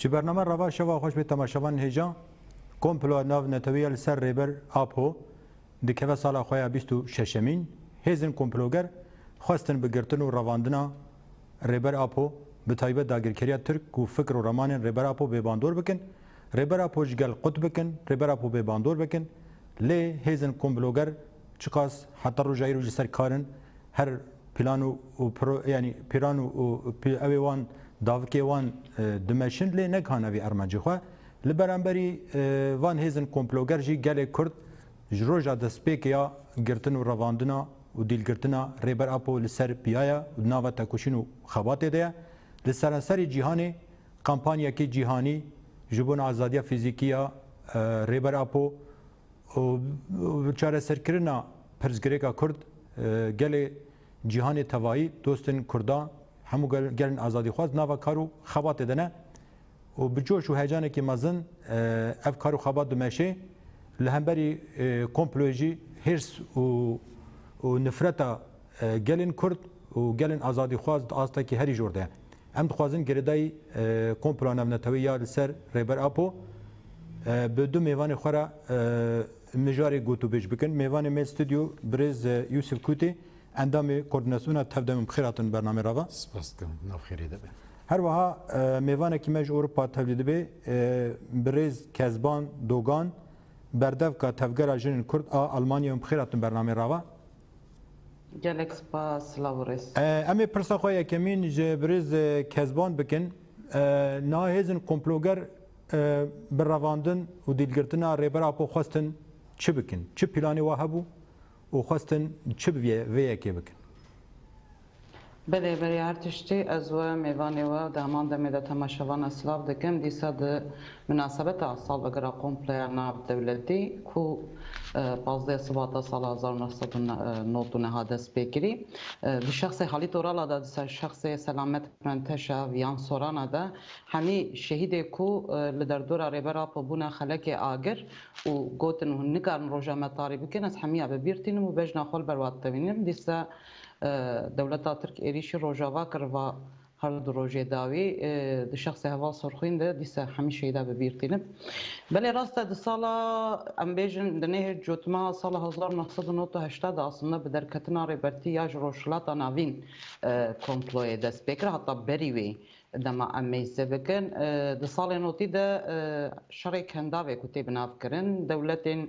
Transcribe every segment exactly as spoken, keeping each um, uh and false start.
Di bername re va şeva xweş bê temaşevanên hêja. Komploya navnetewî ya li ser Rêber Apo dikeve sala xwe ya bîst û şeşemîn. Hêzên komploger xwestin bi girtin û revandina Rêber Apo, bi taybet dagirkeriya Tirk û fikr û ramanên Rêber Apo bêbandor bikin. Rêber Apo ji gel qut bikin, Rêber Apo bêbandor bikin. Lê hêzên komploger çiqas heta roja îro ji ser kar in, her plan û, û pro-, yanî pîran û, û pî-, ew ê wan, davikê wan, e, dimeşin, lê negihan evî armancê xwe. Li beramberî, e, van hêzên komploger jî gelê Kurd ji roja destpêkê ya girtin û revandina û dîlgirtina Rêber Apo li ser piya ye û di nava tekoşîn û xebatê de ye. Li seranserê cîhanê kampanyekî cîhanî ji bona azadiya fîzîkî ya, e, Rêber Apo û, û çareserkirina pirsgirêka Kurd, e, gelê cîhanê tevayî, dostên Kurda, hemû gel-, gelên azadîxwaz nava kar û xebatê de ne. Û bi coş û heyecanekî mezin, e, ev kar û xebat dimeşê. Li hemberî, e, komployê jî hêrs û, û nifreta, e, gelên Kurd û gelên azadîxwaz di astekî herî jor de ye. Em dixwazin girêdayî, e, komploya navnetewî ya li ser Rêber Apo, e, bi du mêvanê xwe re, e, mijarê gotûbêj bikin. Mêvanê me stûdyo birêz, e, Yûsif Kûtê, endamê Koordînasyona Tevdemê, bi xêr hatin bernamê re ve. Spas dikim, nav xêrê de be. Her wiha, e, mêvanekî me ji Ewropa tevlî dibe, e, birêz Kezban Dogan, berdevka Tevgera Jinên Kurd a Almanyayê, bi xêr hatin bernamê re ve. Gelek spas, silav û rêz. E, em ê pirsa xwe yekemîn ji birêz, e, Kezban bikin. E, niha hêzên komploger, e, bi revandin û dîlgirtina Rêber Apo xwestin çi bikin? Çi planê we hebû û xwestin çi bi vê, vê yekê bikin? Belê, belê, her tiştî ez we, mêvanê we û di heman demê de temaşevana silav dikim. Dîsa di Minasebeta salvegera komploya navdewletî ku, e, pazdeh Sibata sala hezar û neh sed û nod û neh dest pê kirî, e, di şexsê Halît Orala de, di ser şexsê Selamet Menteşa, Viyan Sorana de hemî şehîdê ku, e, li derdora Rêber Apo bûne xelekê agir û gotin hûn nikarin roja me tarî bikin, ez hemiya bi bîr tînim û bejna xwe li ber we ditewînim. Dîsa, e, dewleta Tirk êrîşî Rojava kir, va her du rojê dawî, e, di şexsê Heval Sorxwîn de dîsa hemî şehîda bi bîr tînin. Belê rast e, di sala, em bêjin, di nehê cotmeha sala hezar neh sed û nod û heşta de aslında bi derketina Rêbertî ya ji Rojhilata Navîn, e, komployê dest pê kir, heta berî wê dema em mêze bikin. E, di salê notî de, e, şerê Kendavê ku tê binavkirin, dewletên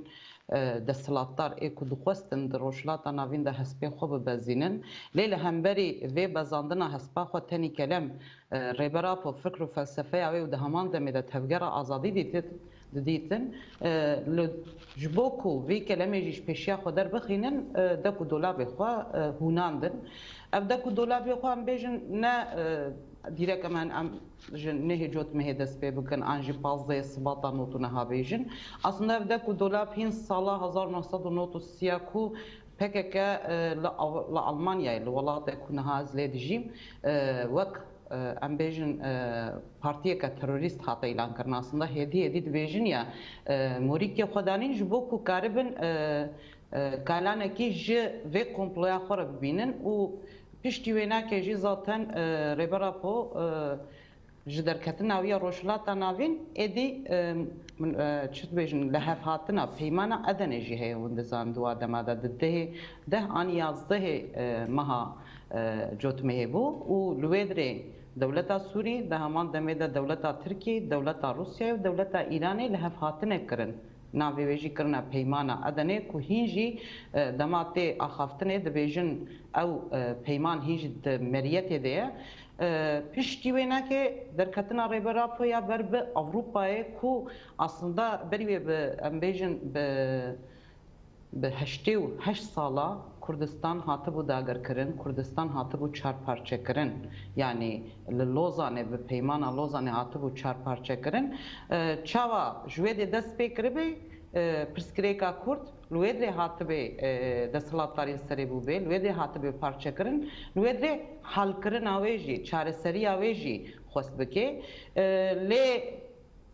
e, desthilatdar ê ku dixwestin di Rojhilata Navîn de hespê xwe bibezînin. Lê li hemberî vê bezandina hespa xwe tenî kelem, e, Rêber Apo, fikr û felsefeya wê û di heman demê de tevgera azadî dîtit-, didîtin, e, li, ji bo ku vê kelemê jî ji pêşiya xwe derbixînin, e, dek û dolabê xwe, e, hûnandin. Ev dek û dolabê xwe em bêjin ne, e, dîrek em, em ji nehê cotmehê dest pê bikin, an jî pazdehê Sibata nod û neha bêjin. Aslında ev dek û dolab hîn sala hezar neh sed û nod û sê ya ku P K K, e, li Aw-, li Almanyayê, li welatê ku niha ez lê dijîm, e, wek, e, em bêjin, e, partiyeke terorîst hate îlankirin. Aslında hêdî hêdî dibêjin ya, e, morîkê xwe danîn ji bo ku karibin, e, e, kalanekî ji vê komploya xwe re bibînin û piştî wênakê jî zaten, e, Rêber Apo, e, ji derketina wî ya Rojhilata Navîn êdî, e, min, e, çi dibêjin, lihevhatina peymana Edenê jî heye, hûn dizan di wa dema de di dehê, deh an yazdehê, e, meha, e, cotmehê bû û li wê dirê dewleta Sûrî, di heman demê de dewleta Tirkî, dewleta Rûsyayê û dewleta Îranê lihevhatine kirin. Navê wê jî kirine Peymana Edenê ku hîn jî, e, dema tê axaftinê dibêjin ew, e, peyman hîn jî di meriyetê de ye. E, piştî wênekê derketina Rêber Apo ya ber bi Ewropayê ku aslında berî wê bi, em bêjin, bi, bi heştê û heşt sala Kurdistan hatibû dagirkirin, Kurdistan hatibû çarparçekirin. Yanî li Lozanê, bi Peymana Lozanê hatibû çarparçekirin. E, çawa ji wê dê dest pê kiribê, e, pirsgirêka Kurd li wê dirê hatibê, e, desthilatdarî li serê bûbê, li wê dirê hatibê parçekirin, li wê dirê halkirina wê jî, çareseriya wê jî xwest bike. E, lê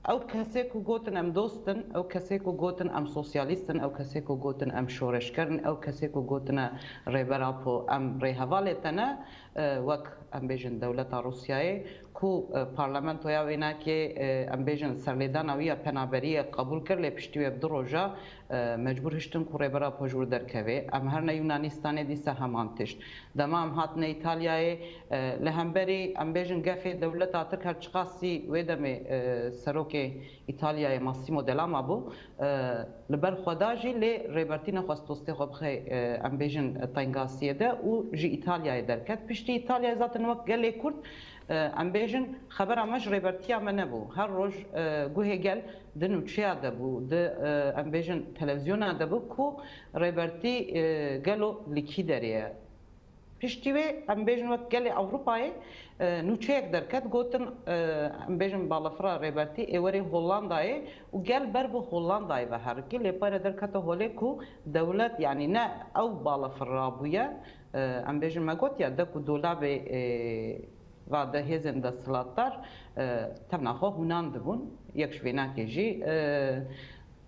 ew kesê ku gotin em dost in, ew kesê ku gotin em sosyalîst in, ew kesê ku gotin em şoreşger in, ew kesê ku gotine Rêber Apo em rêhevalê te ne, e, wek em bêjin dewleta Rûsyayê ku, e, parlamentoya wênakê, e, em bêjin serlêdana wî ya penaberiyê qebûl kir, lê piştî wê bi du roja, e, mecbûr hiştin ku Rêber Apo ji wir derkeve. Em herne Yunanistanê dîsa heman tişt. Dema em hatine Îtalyayê, e, li hemberî, em bêjin, gefê dewleta Tirk her çiqasî wê demê, e, serokê Îtalyayê Massimo D'Alema bû, e, li ber xwe da jî, lê Rêbertî nexwest dostê xwe bixe, e, em bêjin, tengasiyê de û ji Îtalyayê derket. Piştî Îtalyayê zaten wek gelê Kurd, e, em bêjin, xebera me ji Rêbertiya me nebû. Her roj, e, guhê gel di nûçeya de bû, di, e, em bêjin, televîzyona de bû ku Rêbertî, e, gelo li kî derê ye. Piştî wê, em bêjin, wek gelê Ewropayê, e, nûçeyek derket, gotin, e, em bêjin, balafira Rêbertî ê werê Hollandayê û gel ber bi Hollandayê ve herikî, lê pere derkete holê ku dewlet, yanî ne ew balafir rabûye, e, em bêjin, me got ya, de ku dolabê, e, va de hêzên desthilatdar, e, tevna xwe hûnan dibûn, yek ji vênakê jî, e,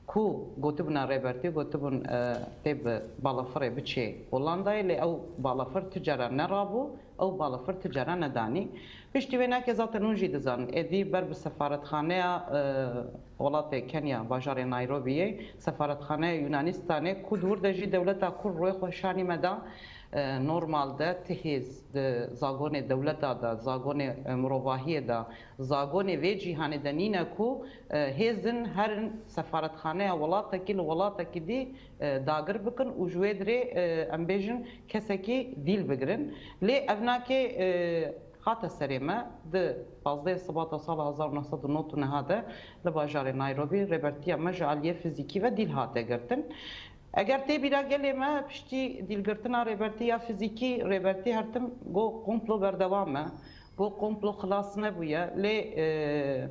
ku gotibûna Rêbertî, gotibûn, e, tê bi balafirê biçê Hollandayê, lê ew balafir ti cara nerabû, ew balafir ti cara nedanî. Piştî wê nake zaten hûn jî dizanin, êdî ber bi sefaretxaneya, e, welatê Kenya, bajarê Nayrobiyê, sefaretxaneya Yunanistanê, ku di wir de jî dewleta Kurd rûyê xwe şanî me da, e, normalde ti hêz di zagonê dewleta de, zagonê, e, mirovahiyê de, zagonê vê cîhanê de nîne ku, e, hêzin herin sefaretxaneya welatekî li welatekî dî, e, dagir bikin û ji wê dirê, e, em bêjin kesekî dîl bigirin. Lê ev nake, e, hate serê me di pazdehê Sibata sala hezar û neh sed û nod û neh de li bajarê Nayrobî rêbertiya me ji aliyê fizîkî ve dîl hate girtin. Eger tê bîra gelê me, piştî dîlgirtina Rêbertî ya fizîkî, Rêbertî her tim got komplo berdewam e, got komplo xilas nebûye, lê, e,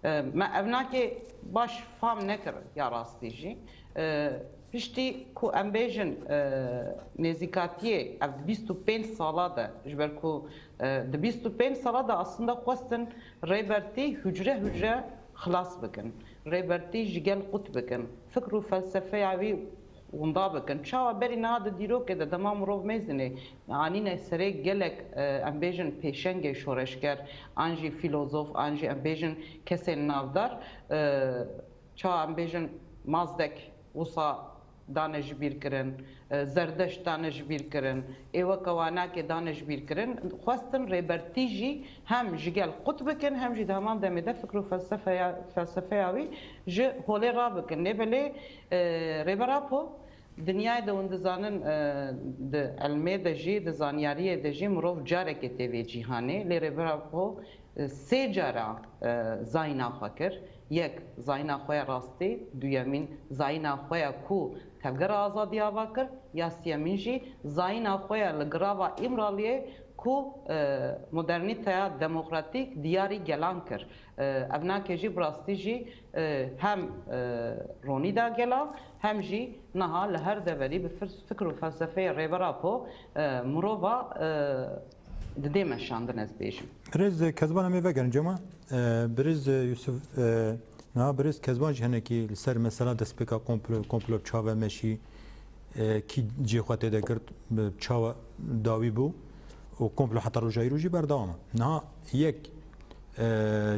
e, me ev nake baş fam nekir ya rastî jî. E, piştî ku em bêjin, e, nêzîkatiyê ev di bîst û pênc sala de, ji ber ku, e, di bîst û pênc sala de aslında xwestin Rêbertî hucre hucre xilas bikin. Rêbertî ji gel qut bikin. Fikr û felsefeya wî winda bikin. Çawa berî niha di dîrokê de dema mirov mêzin ê anîne serê gelek, e, em bêjin pêşengê şoreşger, an jî fîlozof, an jî em bêjin kesên navdar, e, çawa em bêjin Mazdek wisa dane ji bîr kirin, e, Zerdeşt dane ji bîr kirin, ê weke wanakê dane ji bîr kirin. Xwestin Rêbertî jî hem ji gel qut bikin, hem jî di heman demê de fikr û felsefeya, felsefeya wî ji holê rabikin. Lê belê, e, Rêber Apo, dinyayê de hûn dizanin, e, di ilmê de jî, di zanyariyê de jî mirov carekê tê vê cîhanê. Lê Rêber Apo, e, sê cara, e, zayîna xwe kir. Yek, zayîna xwe ya rastî, duyemîn, zayîna xwe ya ku Tevgera Azadî ava kir, ya siyemîn jî zayîna xwe ya li girava Îmraliyê ku, e, modernîteya demokratîk diyarî gelan kir. E, ev nake jî bi rastî jî, e, hem, e, ronî da gela, hem jî niha li her deverî bi fir-, fikr û felsefeyê Rêber Apo, e, mirova, e, didê meşandin, ez bêjim. Birêz Kezban, em ê vegerin cema. E, birêz Yusuf, e, niha birêz Kezban jî hinekî li ser mesela destpêka komplo, komplo bi çav e meşî, e, kî cihê xwe tê de girt, bi çawa dawî bû û komplo heta roja îro jî berdewam e. Niha yek, e,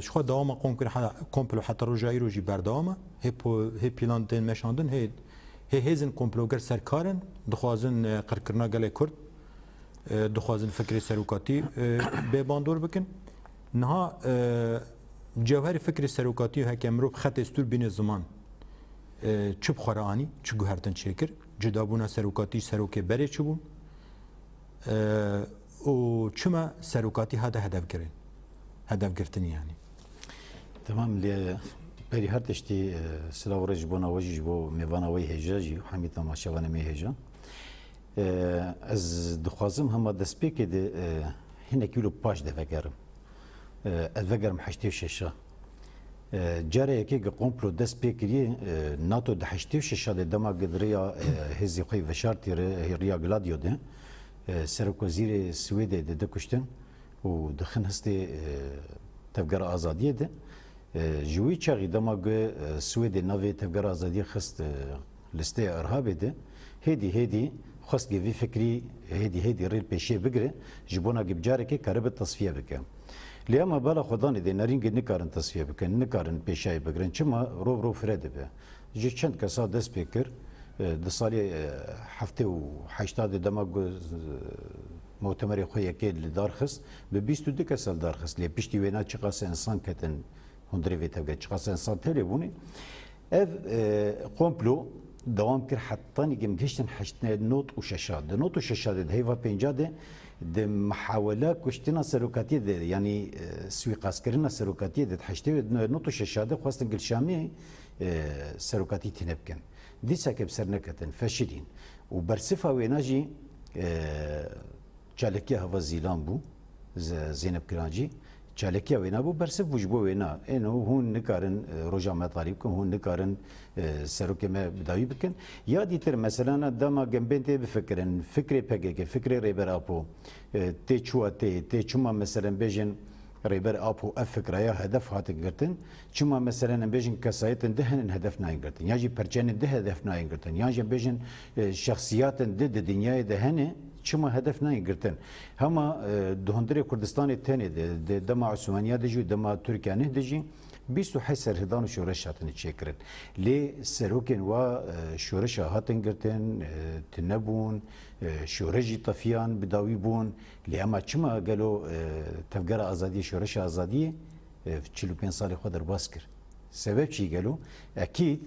ji xwe dewama komplo he-, komplo heta roja îro jî berdewam e. Hê po-, hê pîlan tên meşandin, hê, hê hêzin komploger serkar in, dixwazin, e, qirkirina gelê Kurd, e, dixwazin fikrê serokatî, e, bê bandor bikin. Niha, e, cewherê fikrê serokatî heke mirov xetê stûr bîne ziman, e, çi bi xwe re anî, çi guhertin çêkir, cudabûna serokatî ji serokê berê çi bû, e, û çima serokatî hate hedefkirin, hedefgirtinî yanî. Temam, lê berî her tiştî, e, silav û rêz ji bona we jî, ji bo mêvana we yê hêja jî, hemî temaşevanê me yê hêja. E, ez dixwazim hema destpêkê de, e, hinek wilo paş de vegerim. E, ez vegerim heştê û şeş a. E, cara yekê ki komplo dest pê kiriye, e, nato di heştê û şeş a de dema ki di rêya, e, hêzê xwe yê veşartî re, hê rêya Gladio de, e, serokwezîrê Swêdê de dikuştin û dixin histê, e, Tevgera Azadiyê de. E, ji wî çaxî dema ku, e, Swêdê navê Tevgera Azadiyê xist, e, listeyê Irhabê de, hêdî hêdî xwest ku vî fikrî hêdî hêdî rê li pêşiyê bigire, ji bona ku bi carekê karibe tesfiye bike. Lê ema bela xwedanê de nerîngê nikarin tesfiye bikin, nikarin pêşayê bigirin. Çima? Rov rov fire dibe. Ji çend kesa dest pê kir, e, di salê, e, heftê û heşta de dema ku, e, mutemerê xwe yekê li dar xist, bi bîst û du kesa li dar xist. Lê piştî wêna çiqas insan ketin hundirê vê tevgera, çiqas insan tevlê bûne. Ev, e, komplo dewam kir hetanî gim gihiştin heştê nod û şeşa. Di nod û şeşa de, di heyva pênca de, di mihawela kuştina serokatiyê de, yanî, e, suîqaskirina serokatiyê de, di heştê nod û şeşa de xwestin Gilşamî, e, serokatî tîne bikin. Dîsa ke bi ser neketin, feşilîn. Û bersifa wêna jî, e, Çalekiya heva Zîlan bû, Ze-, Zeynep Kirancî. Çalekiya wêna bû, bersiv bû ji bo wêna. Êno hûn nikarin, e, roja me talî bikin, hûn nikarin, e, serokê me bi dawî bikin. Ya dîtir, mesela, na dema gembên tê bifikirin, fikrê P K K, fikrê Rêber Apo, e, tê çuwa tê, tê çima, meselen, bêjin, Rêber Apo ev fikraya hedef hatin girtin. Çima, meselen, em bêjin kesayetên di henin hedef nayên girtin, yan jî perçenên di hedef nayên girtin, yan jî em bêjin, e, şexsiyatên di di dinyayê de hene, çima hedef nayên girtin? Hema, e, di hundirê Kurdistanê tenê de, di dema Osmaniya de jî û dema Tirkiya neh de jî bîst û heşt serhidan û şoreş hatine çêkirin. Lê serokên wa, e, şoreşa hatin girtin, e, tune bûn, e, şoreş jî tefiyan bi dawî bûn. Lê ema çima gelo, e, Tevgera Azadiyê, Şoreşa Azadiyê, e, çil û pênc salê xwe derbas kir? Sebeb çi gelo? Ekîd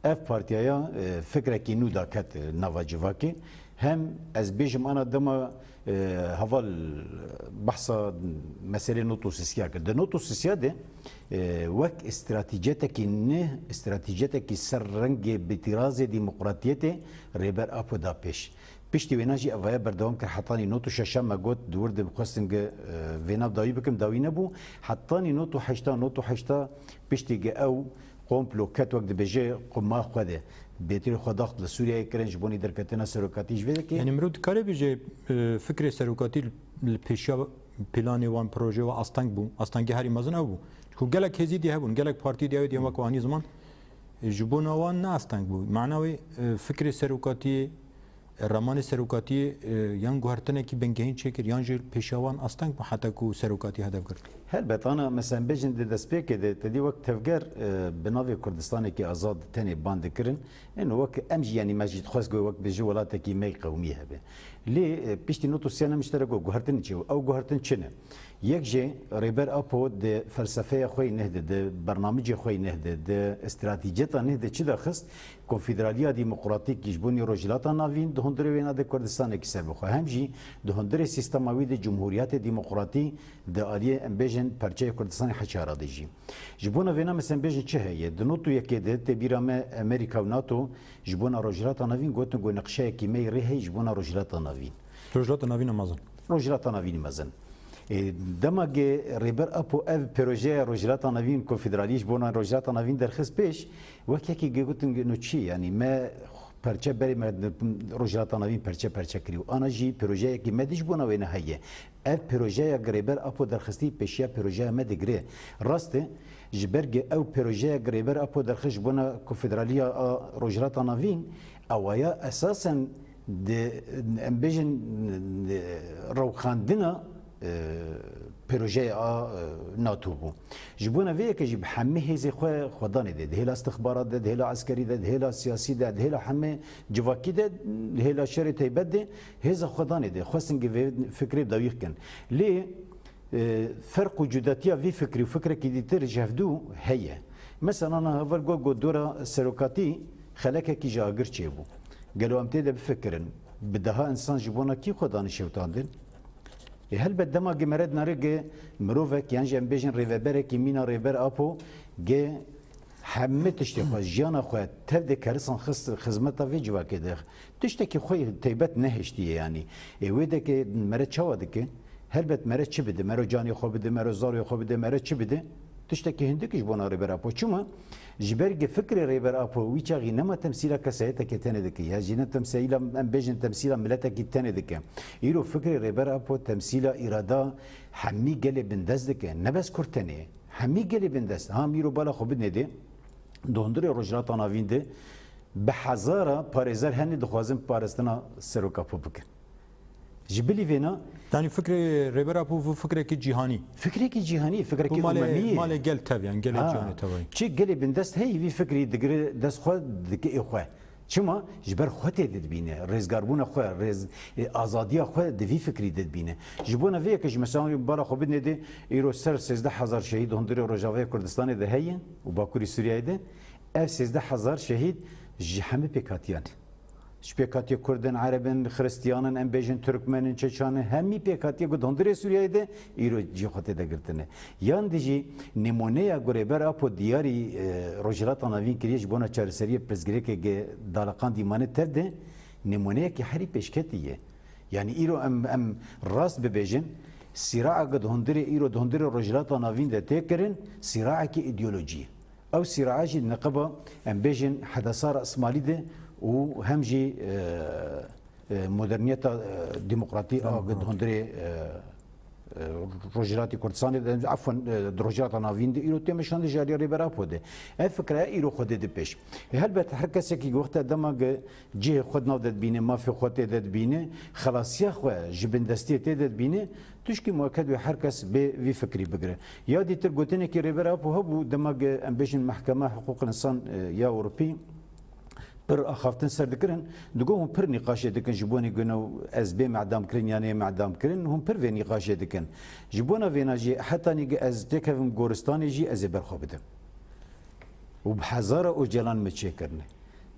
ev partiyaya, e, fikrekî nû daket, e, nava civakê. Hem ez bêjim ana dema, e, heval behsa meselê nod û sisiya kir. Di nod û sisiya de, e, wek stratîcetekî neh, stratîcetekî ser rengê bitirazê demokratiyetê Rêber Apo da pêş. Piştî wêna jî evaya berdewam kir hetanî nod û şeşa me got, di wir de xwestin ge, e, vêna dawî bikim, dawî nebû. Hetanî nod û heşta, nod û heşta piştî ge ew komplo ket, wek dibêje, quma xwe de bêtirî xwe daxt li Sûriyeyê kirin, ji bonî derketina serokatî ji vê dekê. Yanî mirov dikare bêje, e, fikrê serokatî li pêşiya planê wan, projê wan asteng bû, astengê herî mezin ew bû. Ji ku gelek hêzî dî hebûn, gelek partî dî ew dî wek anî ziman, e, ji bona wan ne asteng bû. Mana wê, e, fikrê serokatiyê, e, ramanê serokatiyê, e, yan guhertinekî bingehîn çêkir, yan jî pêşiya wan asteng bû heta ku serokatî hedef girt. Helbet, ana, mesela, bêjin di destpêkê de te dî wek tevger, e, bi navê Kurdistanekî azad tenê ban dikirin. Êno wek em jî, yanî me jî dixwest ku wek bi ji welatekî me qewmî hebe. Lê, e, piştî nod û sisiya ne mişterek got, guhertin çi ye? Ew guhertin çi ne? Yek jê Rêber Apo di felsefeya xwe yê neh de, di bernamicê xwe yê neh de, di stratîceta neh de çi daxist? Konfederaliya Demokratîk ji bo nî Rojhilata Navîn di hundirê wêna de Kurdistanekî serbixwe. Hem jî di hundirê sîstema wî de Cumhuriyetê Demokratî di aliyê, em bêjin, perçeyê Kurdistanê heçara de jî. Ji bona vêna, mesela, bêjin çi heye? Di nod û yekê de tê bîra me Amerîka û nato ji bona Rojhilata Navîn gotin ku nexşeyekî me yê rê heye ji bona Rojhilata Navîn. Rojhilata Navîn a mezin. Rojhilata Navîn mezin. E, dema ge Rêber Apo ev projeya Rojhilata Navîn, Konfederalî ji bona Rojhilata Navîn derxist pêş, wek yekî ge gotin, no çi, yanî me perçe berê me Rojhilata Navîn perçe perçe kiriyo. Ana jî projeyekî me de ji bona wêne heye. Ev projeya ge Rêber Apo derxistî pêşiya projeya me digire. Rast e, ji ber ge ew projeya ge Rêber Apo derxist ji bona Konfederaliya a Rojhilata Navîn, ewaya esasen di, em bêjin, di rewxandina, e, projeya a, e, nato bû. Ji bona vê yekê jî bi hemî hêzê xwe xwedanê de, di hêla istixbarat de, di hêla eskerî de, di hêla siyasî de, di hêla hemî civakî de, di hêla şerê taybet de, hêza xwedanê de, xwestin ge vê fikrê dawî kin. Lê, e, ferq û cudatiya vî fikrî û fikrekî dîtir ji hevdû heye. Mesela, ana heval got, got dora serokatî xelekekî ji agir çêbû. Gelo em tê de bifikirin, bi deha insan ji bona kî xwe dane şewitandin? Ê, helbet dema ge mere dinare ge mirovek, yan jî em bêjin rêveberekî mîna Rêber Apo ge hemî tiştê xwe, jiyana xwe tev de kerisan xist xizmeta vê civakê de. Tiştekî xwe yê taybet nehiştiye yanî. Ê, wê deke mere çawa dike? Helbet mere çi bide? Mero canê xwe bide, mero zarê xwe bide, mere çi bide? Tiştekî hindik ji bona Rêber Apo. Çima? Ji ber ge fikrê Rêber Apo wî çaxî nema temsîla kesayetekê tenê dike, ya jî ne temsîla, em bêjin, temsîla miletekî tenê dike. Îro fikrê Rêber Apo temsîla îrada hemî gelê bindest dike. Ne bes Kurd tenê. Hemî gelê bindest. Ha, em îro bala xwe bidinê dê. Di hundirê Rojhilata Navîn de bi hezara parêzer hene dixwazin parastina Serok Apo bikin. Ji bilî vêna Yanî fikrê Rêber Apo bû fikrekî cîhanî. Fikrekî cîhanî, fikrekî Bû malê, umemî ye. Malê gel tev, yani gelê Ha. cîhanê tevayî. Çi gelê bindest heyî vî fikrî digire dest xwe dike ê xwe. Çima? Ji ber xwe tê didbîne. Rêzgarbûna xwe, rêz, e, azadiya xwe di vî fikrî didbîne. Ji bona vê yekê jî mesela bala xwe bidinê dê îro ser sêzdeh hezar şehîd hundirê Rojavayê Kurdistanê de heye û Bakurî Sûriyeyê de. Ev sêzdeh hezar şehîd ji hemî pêkhatiyan. Ji pêkhatiya Kurd in, Ereb in, Xiristiyan in, em bêjin Tirkmen in, Çeçan in, hemî pêkhatiya ku di hundirê Sûriyeyê de îro cî xwe tê de girtine. Yan dijî nêmoneya ku Rêber Apo diyarî, e, Rojhilata Navîn kiriye ji bona çareseriyê pirsgirêkê ge daleqandî mane tev de nêmoneyekî herî pêşketî ye. Yanî îro em, em rast bibêjin, sîraa ku di hundirê îro di hundirê Rojhilata Navîn de tê kirin, sîraekî îdeolojî ye. Ew sîraa jî di niqeba, em bêjin, hedesa rasmalî de û hem jî, e, e, moderniyeta, e, demokratî a Demokratî. Hundirê, e, e, Rojhilatê Kurdistanê de, efwen, e, di Rojhilata Navîn de îro tê meşandin ji alî Rêber Apo de. Ev fikre îro xwe dide pêş. E, helbet her kesekî wexta dema ge cihê xwe di nav de dibîne, mafê xwe tê de dibîne, xelasiya xwe ji bindestiyê tê de dibîne, tişkî mueked wê her kes bê vî fikrî bigire. Ya dîtir gotinekî Rêber Apo hebû, dema ge em bêjin Mehkema Hiqûqil Însan, e, ya Ewropî pir axaftin ser dikirin, digot hûn pir nîqaşê dikin ji bo nî gune ez bêm edam kirin yan nêm edam kirin, hûn pir vê nîqaşê dikin. Ji bona vêna jî heta nî ge ez têkevim goristanê jî ez ê ber xwe bidim. Û bi hezara Ocalan me çêkirine.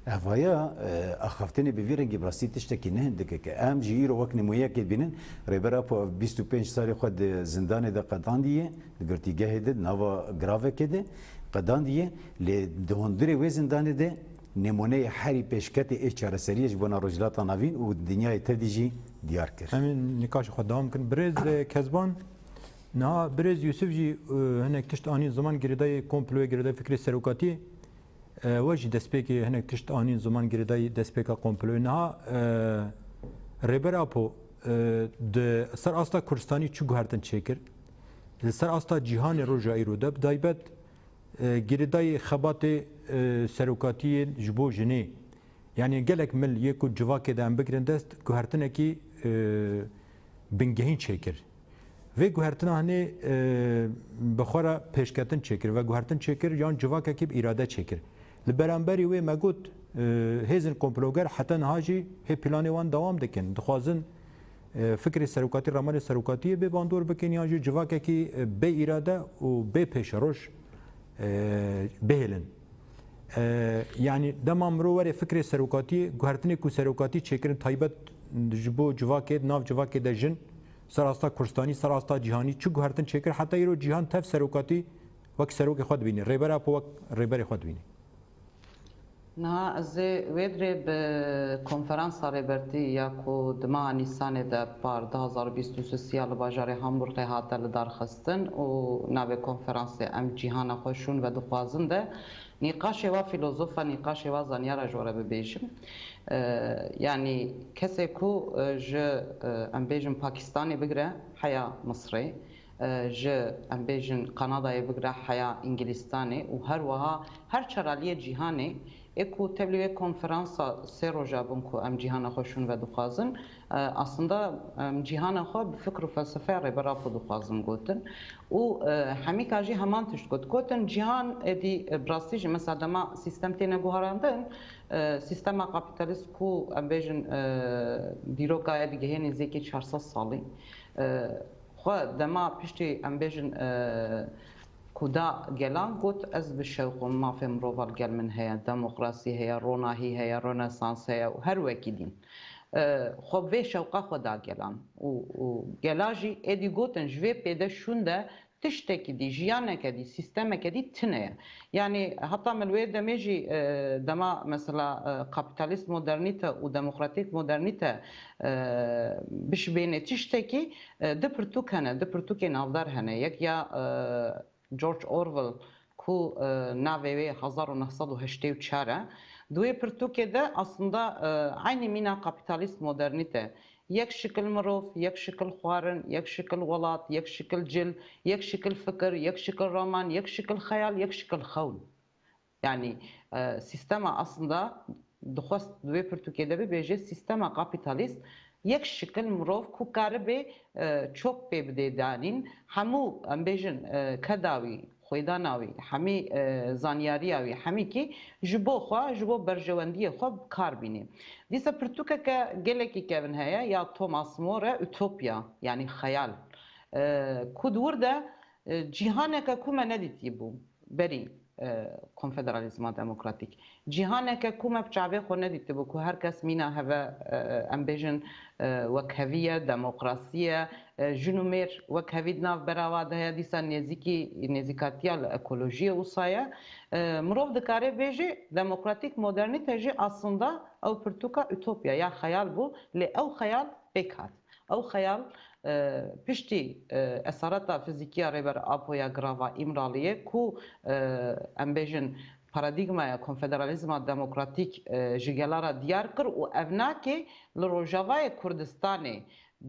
Evaya, e, axaftinê bi vî rengî bi rastî tiştekî ne hindikek e. Em jî îro wek nimûyekê dibînin, Rêber Apo ev bîst û pênc salê xwe di zindanê de qedandiye, di girtîgehê de, di nava giravekê de qedandiye, lê di hundirê wê zindanê de nêmuneyê herî pêşketê ê çareseriyê ji bona Rojhilata Navîn û dinyayê tevdî jî diyar kir. Em ê nîqaşê xwe dewam kirin. Birêz, e, Kezban, niha birêz Yûsif jî, e, hinek tişt anîn ziman girêdayê komployê, girêdayê fikrê serokatiyê. E, we jî destpêkê hinek tişt anîn ziman girêdayî destpêka komployê. Niha, e, Rêber Apo, e, di ser asta Kurdistanî çi guhertin çêkir? Li ser asta cîhanê roja îro de, bi taybet, e, girêdayî xebatê, e, serokatiyê ji bo jinê. Yanî gelek mil yê ku civakê de em bigirin dest, guhertinekî, e, bingehîn çêkir. Vê guhertina hinê, e, bi xwe re pêşketin çêkir, veguhertin çêkir yan civakekî bi îrade çêkir. Li beramberî wê me got, e, hêzên komploger heta niha jî hê planê wan dewam dikin. Dixwazin, e, fikrê serokatî, ramelê serokatiyê bê bandor bikin yan jî civakekî, e, bê îrade û bê pêşeroj, e, bihêlin. E, yanî dema mirov were fikrê serokatiyê, guhertinê ku serokatî çêkirin taybet ji bo civakê, nav civakê de jin, ser asta Kurdistanî, ser asta cîhanî çi guhertin çêkir, heta îro cîhan tev serokatî wek serokê xwe dibîne, Rêber Apo wek rêberê xwe dibîne. Niha ez ê wê dirê bi konferansa Rêbertî ya ku di meha Nîsanê de par du hazar û bîst û sê ya li bajarê Hamburgê hate lidarxistin û navê konferansê Em Cîhana Xwe Şûn Vedixwazin de nîqaşê wa fîlozofa, nîqaşê wa zanyara ji we re bibêjim. E, yanî kesê ku, e, ji, e, em bêjin Pakistanê bigire heya Misrê, e, ji, em bêjin, Kanadayê bigire heya Îngilîstanê û her wiha her çar aliyê cîhanê ê ku tevlî wê konferansa sê roja bin ku Em Cîhana Xwe Şûn Vedixwazin, e, aslında em cîhana xwe bi fikr û felsefeya Rêber Apo dixwazin gotin. Û, e, hemîka jî heman tişt got. Gotin cîhan êdî, e, bi rastî jî mesela dema sîstem têne guherandin, e, sîstema kapîtalîst ku em bêjin, e, dîroka ye digihê nêzîkî çar sed salî. E, Xwe dema piştî em bêjin, e, ku da gelan got, ez bi şewq im, mafê mirova li gel min heye, demokrasî heye, ronahî heye, ronesans heye û her wekî dîn. E, xwe vê şewqa xwe da gelan. Û, û gela jî êdî gotin, ji vê pêde şûn de tiştekî dî, jiyaneke dî, sîstemeke dî tune ye. Yanî heta min li wê demê jî, e, dema mesela, e, kapîtalîst modernîte û demokratîk modernîte, e, bişibêne tiştekî, e, du pirtûk hene, du pirtûkê navdar hene. Yek ya, e, George Orwell ku, e, navê wê hezar û neh sed û heştê û çar e. Di wê pirtûkê de aslında, e, eynî mîna kapîtalîst modernîte. Yek şikil mirov, yek şikil xwarin, yek şikil welat, yek şikil cil, yek şikil fikir, yek şikil roman, yek şikil xeyal, yek şikil xewn. Yanî, e, sîstema aslında dixwest di wê pirtûkê de bibêje, sîstema kapîtalîst, yek şikil mirov ku karibê, e, çok pê bidê danîn, hemû, em bêjin, e, keda wî, xwêdana wî, hemî, e, zanyariya wî, hemîkî ji bo xwe, ji bo berjewendiyê xwe bi kar bînî. Dîsa pirtûkeke gelekî kevin heye ya Thomas More, Utopya, yanî xeyal. E, ku di wir de, e, cîhaneke ku me nedîtî bû berî, e, konfederalîzma demokratîk. Cîhaneke ku me bi çavê xwe nedîtibû, ku her kes mîna heve, e, em bêjin, e, wekhevî ye, demokrasî ye, e, jin û mêr wekhevî di nav bera wa de heye, dîsa nêzîkî, nêzîkatiya li ekolojiyê wisa ye. E, mirov dikare bêje, demokratîk modernîte jî aslında ew pirtûka utopya ya xeyal bû, lê ew xeyal pêk hat. Ew xeyal, e, piştî, e, esareta fizîkî ya Rêber Apo ya girava Îmraliyê ku, e, em bêjin, paradîgmaya konfederalîzma demokratîk, e, ji gela re diyar kir û ev nake li Rojavayê Kurdistanê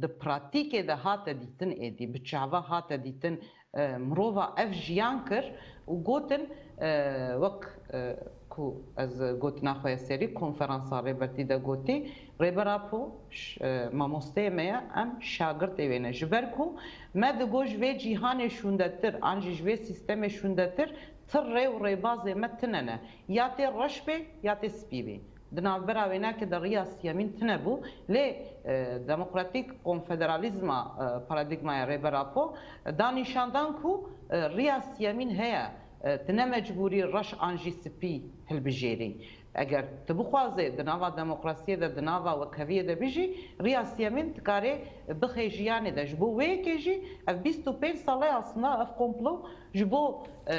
di pratîkê de hate dîtin êdî, bi çava hate dîtin, e, mirova ev jiyan kir û gotin, e, wek, e, ku ez gotina xwe ya serî konferansa Rêbertî de gotî, Rêber Apo ş-, e, mamosteyê me ye, em şagirtê wê ne. Ji ber ku me digot ji vê cîhanê şûndetir an jî ji vê sîstemê şûndetir ti rê û rêbazê me tine ne. Ya tê reş bê, ya tê spî bê. Di navbera wênakê de riya siyemîn tine bû, lê, e, demokratîk konfederalîzma, e, paradîgmaya Rêber Apo, e, da nîşandan ku, e, riya siyemîn heye, e, tu ne mecbûrî reş an jî spî hilbijêrî. Eger tu bixwazê di nava demokrasiyê de, di nava wekheviyê de bijî, riya siyemîn dikarê bixê jiyanê de. Ji bo wê yekê jî ev bîst û pênc sal e aslında ev komplo ji bo, e,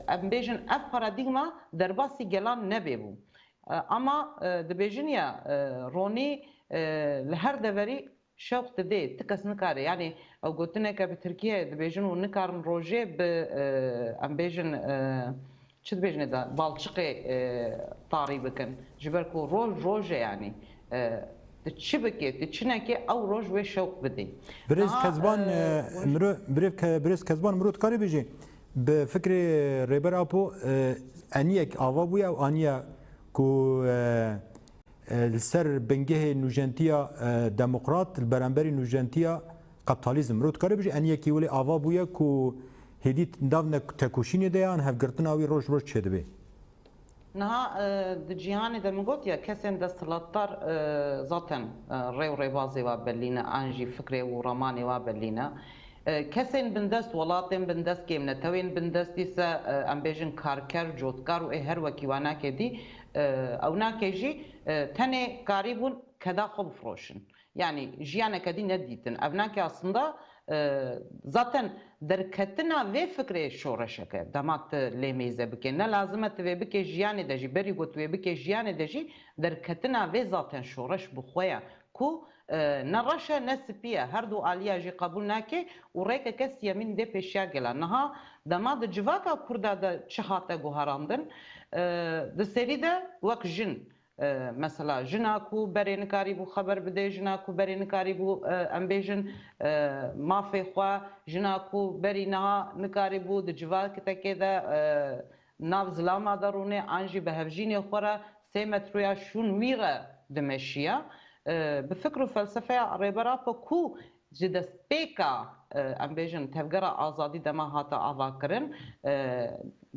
em bêjin ev paradîgma derbasî gelan nebê bû. E, ama, e, dibêjin ya, e, ronî, e, li her deverî şewq didê, ti kes nikare. Yanî ew gotineke bi tirkî heye, dibêjin û nikarin rojê bi, e, em bêjin, e, çi dibêjin ê de, balçiqê, e, tarî bikin. Ji ber ku roj, roj e yanî. E, tu çi bikê, tu çi nekê, ew roj wê şewq bidê. Birêz Niha, Kezban, e, e, roj mirov, birêv Ke-, birêz Kezban mirov dikarê bêjê, bi fikrê Rêber Apo, e, eniyek ava bûye û aniye ku, e, e, li ser bingehê nûjentiya, e, demokrat, li beramberî nûjentiya kapitalizm. Mirov dikare bêje, en yekî welê ava bûye ku hêdî nav ne-, tekoşînê de ye, an hevgirtina wî roj bi roj çêdibe. Niha, e, di cîhanê de min got ya, kesên desthilatdar, e, zaten, e, rê û rêbazê wa belî ne, an jî fikrê û ramanê wa belî ne. E, kesên bindest, welatên bindest, kêm netewên bindest, dîse, e, em bêjin karker, cotkar û ê her wekî wanakê dî, e, ewnakê jî, e, tenê karîbûn keda xwe bifroşin. Yanî jiyaneke dî nedîtin. Evnakê aslında, e, zaten derketina vê fikrê şoreşeke. Dema tu lê mêze bikê. Ne lazim e tu vê bikê jiyanê de jî, berî ku tu vê bikê jiyanê de jî, derketina vê zaten şoreş bi xwe ye. Ku, e, ne reş e, ne spî ye. Her du aliya jî qebûl nake û rêkeke siyemîn dê pêşiya gela. Niha dema di civaka Kurda de çi hate guherandin, e, di serî de wek jin, e, mesela jina ku berê nikarîbû xeber bidê, jina ku berê nikarîbû, e, em bêjin, e, mafê xwe, jina ku berî niha nikarîbû di civakekê de, e, nav zilama de rûnê an jî bi hevjînê xwe re sê metroya şûn wî re dimeşiya. E, bi fikr û felsefeya Rêber Apo ku ji destpêka, e, em bêjin tevgera azadî dema hate avakirin, e,